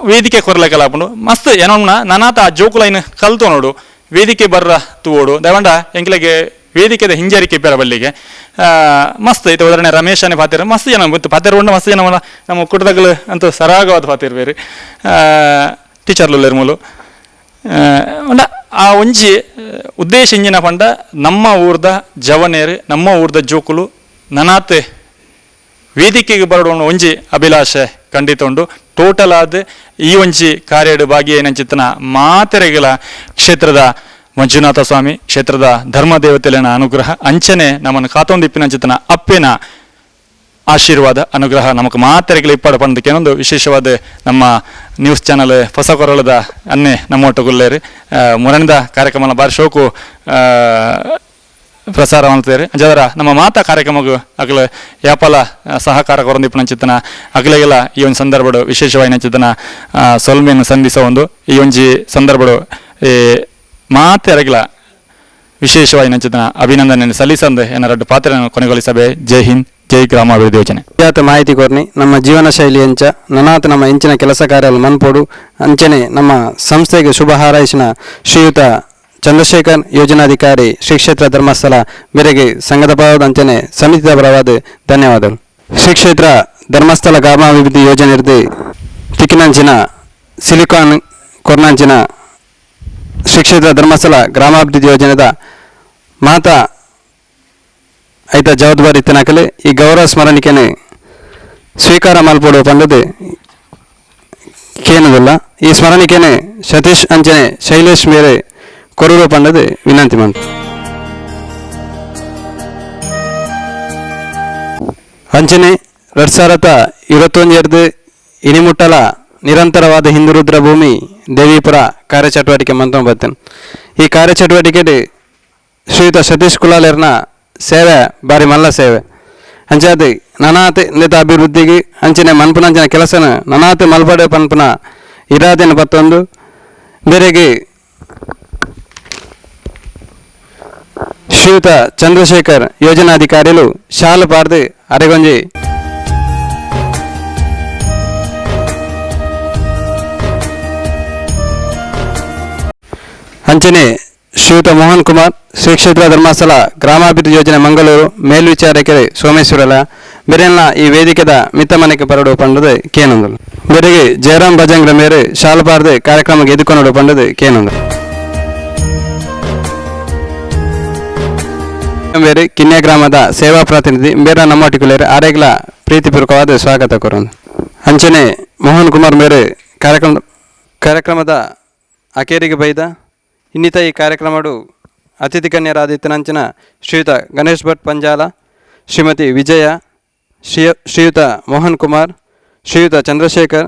ವೇದಿಕೆ ಕೊರ್ಲಕಲ್ಲ ಆಪುಂಡು ಮಸ್ತ್ ಏನೋ ನಾನಾತ ಆ ಜೋಕುಲೈನ್ ಕಲ್ತು ನೋಡು ವೇದಿಕೆ ಬರ್ರ ತೂವೋಡು ದವಂಡ ಎಂಕ್ಲೆಗೆ ವೇದಿಕೆದ ಹಿಂಜರಿಕೆ ಇಪ್ಪರ ಬಲ್ಲಿಗೆ ಮಸ್ತ್ ಇದು ಉದಾಹರಣೆ ರಮೇಶನೇ ಪಾತಿರ ಮಸ್ತ್ ಜನ ಗೊತ್ತು ಪಾತಿರ ಉಂಡು ಮಸ್ತ್ ಜನ ನಮ್ಮ ಕುಟದಗಳು ಅಂತೂ ಸರಾಗವಾದ ಪಾತಿರ್ ಬೇರೆ ಟೀಚರ್ಲು ಮೂಲು ಉಂಡ ಆ ಒಂಜಿ ಉದ್ದೇಶ ಇಂಜಿನ ಪಂಡ ನಮ್ಮ ಊರ್ದ ಜವನೇರು, ನಮ್ಮ ಊರ್ದ ಜೋಕುಲು ನನಾತ್ ವೇದಿಕೆಗೆ ಬರಡೋಣ ಒಂಜಿ ಅಭಿಲಾಷೆ ಖಂಡಿತ ಉಂಡು. ಟೋಟಲ್ ಆದ್ ಈ ಒಂಜಿ ಕಾರ್ಯಡ್ ಭಾಗಿಯೇನಂಚಿತ್ತನ ಮಾತೆರೆಗಳ ಕ್ಷೇತ್ರದ ಮಂಜುನಾಥ ಸ್ವಾಮಿ, ಕ್ಷೇತ್ರದ ಧರ್ಮದೇವತೆಲೆನ ಅನುಗ್ರಹ, ಅಂಚನೆ ನಮ್ಮನ್ನು ಕಾತೊಂದಿಪ್ಪಿನಂಚಿತ್ತನ ಅಪ್ಪಿನ ಆಶೀರ್ವಾದ ಅನುಗ್ರಹ ನಮಕ್ ಮಾತೆರೆಗಳ ಇಪ್ಪಡ ಪಂದಕ್ಕೆ ಒಂದು ವಿಶೇಷವಾದ ನಮ್ಮ ನ್ಯೂಸ್ ಚಾನಲ್ ಹೊಸ ಕೊರಳದ ಅನ್ನೆ ನಮ್ಮೊಟ್ಟುಗುಲ್ಲೇರು ಮುರಣಿದ ಕಾರ್ಯಕ್ರಮ ಬಾರಿ ಶೋಕು ಪ್ರಸಾರ ಮಾಡ್ತಾರೆ. ಅಂಚಾದ್ರ ನಮ್ಮ ಮಾತಾ ಕಾರ್ಯಕ್ರಮಗೂ ಅಗಲ ಯಾಪಲ ಸಹಕಾರ ಕೊರಂದಿಪ್ಪನ ಅಗಲೆಗೆಲ್ಲ ಈ ಒಂದು ಸಂದರ್ಭಡು ವಿಶೇಷವಾಗಿ ನಂಚಿತನ ಸೊಲ್ಮೆಯನ್ನು ಸಂಧಿಸೋ ಒಂದು ಈ ಒಂಜಿ ಸಂದರ್ಭಡು ಈ ಮಾತೆರಗಿಲ ವಿಶೇಷವಾಗಿ ನಂಚಿತನ ಅಭಿನಂದನೆ ಸಲ್ಲಿಸಂದು ಎನ್ನ ಪಾತ್ರ ಕೊನೆಗೊಳಿಸಬೆ. ಜೈ ಹಿಂದ್, ಜೈ ಗ್ರಾಮಾಭಿವೃದ್ಧಿ ಯೋಜನೆ. ಜಾತ ಮಾಹಿತಿ ಕೊರ್ನಿ ನಮ್ಮ ಜೀವನ ಶೈಲಿ ಎಂಚ ನನಾತ ನಮ್ಮ ಇಂಚಿನ ಕೆಲಸ ಕಾರ್ಯ ಮನ್ಪೋಡು ಅಂಚನೆ ನಮ್ಮ ಸಂಸ್ಥೆಗೆ ಶುಭ ಹಾರೈಸಿನ ಶ್ರೀಯುತ ಚಂದ್ರಶೇಖರ್ ಯೋಜನಾಧಿಕಾರಿ ಶ್ರೀ ಕ್ಷೇತ್ರ ಧರ್ಮಸ್ಥಳ ಮೇರೆಗೆ ಸಂಘದ ಪರವಾದ ಅಂಚನೆ ಸಮಿತಿಯ ಪರವಾದ ಧನ್ಯವಾದಗಳು. ಶ್ರೀ ಕ್ಷೇತ್ರ ಧರ್ಮಸ್ಥಳ ಗ್ರಾಮಾಭಿವೃದ್ಧಿ ಯೋಜನೆ ಇರ್ದು ತಿಕ್ಕಿನಂಚಿನ ಸಿಲಿಕಾನ್ ಕೊರ್ನಂಚಿನ ಶ್ರೀ ಕ್ಷೇತ್ರ ಧರ್ಮಸ್ಥಳ ಗ್ರಾಮಾಭಿವೃದ್ಧಿ ಯೋಜನೆದ ಮಾತಾ ಐತ ಜವಾಬ್ದಾರಿ ಇತ್ತಿನಕಲೆ ಈ ಗೌರವ ಸ್ಮರಣಿಕೆನೆ ಸ್ವೀಕಾರ ಮಲ್ಪೊಡು ಪಂಡದು ಕೇನದಿಲ್ಲ. ಈ ಸ್ಮರಣಿಕೆನೆ ಸತೀಶ್ ಅಂಚನೆ ಶೈಲೇಶ್ ಮೇರೆ ಕೊರೂರು ಪಂಡದು ವಿನಂತಿ ಮಂತು. ಅಂಚನೆ 2021 ಇನಿಮುಟ್ಟಲ ನಿರಂತರವಾದ ಹಿಂದೂ ಭೂಮಿ ದೇವಿಪುರ ಕಾರ್ಯಚಟುವಟಿಕೆ ಮಂತ ಬರ್ತೇನೆ. ಈ ಕಾರ್ಯಚಟುವಟಿಕೆ ಶ್ರೀಯುತ ಸತೀಶ್ ಕುಲಾಲೆರ್ನ ಸೇವೆ ಬಾರಿ ಮಲ್ಲ ಸೇವೆ. ಅಂಚಾದ್ ನನಾತ್ ನೆತ ಅಭಿವೃದ್ಧಿಗೆ ಅಂಚನೆ ಮನ್ಪುನಂಚಿನ ಕೆಲಸನ ನನಾತ್ ಮಲ್ಪಡೆ ಪನ್ಪುನ ಇರಾದೆನ ಪತ್ತೊಂದು ಬೇರೆಗೆ ಶ್ರೀಯುತ ಚಂದ್ರಶೇಖರ್ ಯೋಜನಾಧಿಕಾರಿಲು ಶಾಲು ಪಾರ್ದು ಅರೆಗೊಂಜಿ ಅಂಚನೆ ಶ್ರೀಯುತ ಮೋಹನ್ ಕುಮಾರ್ ಶ್ರೀ ಕ್ಷೇತ್ರ ಧರ್ಮಸ್ಥಳ ಗ್ರಾಮಾಭಿವೃದ್ಧಿ ಯೋಜನೆ ಮಂಗಳೂರು ಮೇಲ್ವಿಚಾರಕರು ಸೋಮೇಶ್ವರಲ ಬೆರೆಲ್ಲ ಈ ವೇದಿಕೆದ ಮಿತ್ತಮನೆಗೆ ಪರಡು ಪಂಡದು ಕೇನೊಂದು. ಬೆರೆಗೆ ಜಯರಾಮ್ ಭಜಂಗ್ರ ಮೇರೆ ಶಾಲು ಪಾರ್ದು ಕಾರ್ಯಕ್ರಮಕ್ಕೆ ಎದುಕೊನಡು ಪಂಡದು ಕೇನೊಂದು. ಬೇರೆ ಕಿನ್ಯ ಗ್ರಾಮದ ಸೇವಾ ಪ್ರತಿನಿಧಿ ಬೇರೆ ನಮ್ಮೊಟ್ಟಿಗುಲೇರು ಆರೇಗ್ಲ ಪ್ರೀತಿಪೂರ್ವಕವಾದ ಸ್ವಾಗತ ಕೋರೋದು. ಅಂಚನೆ ಮೋಹನ್ ಕುಮಾರ್ ಮೇರೆ ಕಾರ್ಯಕ್ರಮದ ಅಕೇರಿಗೆ ಬೈದ ಇನ್ನಿತ ಈ ಕಾರ್ಯಕ್ರಮಡು ಅತಿಥಿ ಕನ್ಯರಾದಿತ್ತನಂಚಿನ ಶ್ರೀಯುತ ಗಣೇಶ್ ಭಟ್ ಪಂಜಾಲ, ಶ್ರೀಮತಿ ವಿಜಯ, ಶ್ರೀಯುತ ಮೋಹನ್ ಕುಮಾರ್, ಶ್ರೀಯುತ ಚಂದ್ರಶೇಖರ್,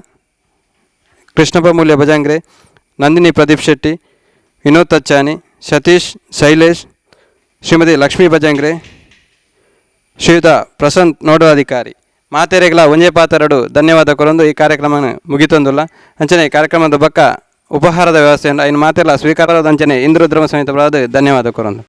ಕೃಷ್ಣಪ್ಪ ಮೂಲ್ಯ ಭಜಂಗ್ರೆ, ನಂದಿನಿ ಪ್ರದೀಪ್ ಶೆಟ್ಟಿ, ವಿನೋದ್ ತಚ್ಚಾನಿ, ಸತೀಶ್, ಶೈಲೇಶ್, ಶ್ರೀಮತಿ ಲಕ್ಷ್ಮೀ ಭಜಂಗ್ರೆ, ಶ್ರೀಯುತ ಪ್ರಶಾಂತ್ ನೋಡಾಧಿಕಾರಿ ಮಾತೆರೆಗ್ಲ ಒಂಜೆ ಪಾತರಡು ಧನ್ಯವಾದ ಕೊರೊಂದು ಈ ಕಾರ್ಯಕ್ರಮನ ಮುಗಿತೊಂದುಲ್ಲ. ಅಂಚನೆ ಕಾರ್ಯಕ್ರಮದ ಬಕ್ಕ ಉಪಹಾರದ ವ್ಯವಸ್ಥೆಯನ್ನು ಐನು ಮಾತೆಲ್ಲ ಸ್ವೀಕಾರದ ಅಂಚನೆ ಇಂದ್ರದ್ರಮ ಸಮೇತ ಧನ್ಯವಾದ ಕೊರೊಂದು.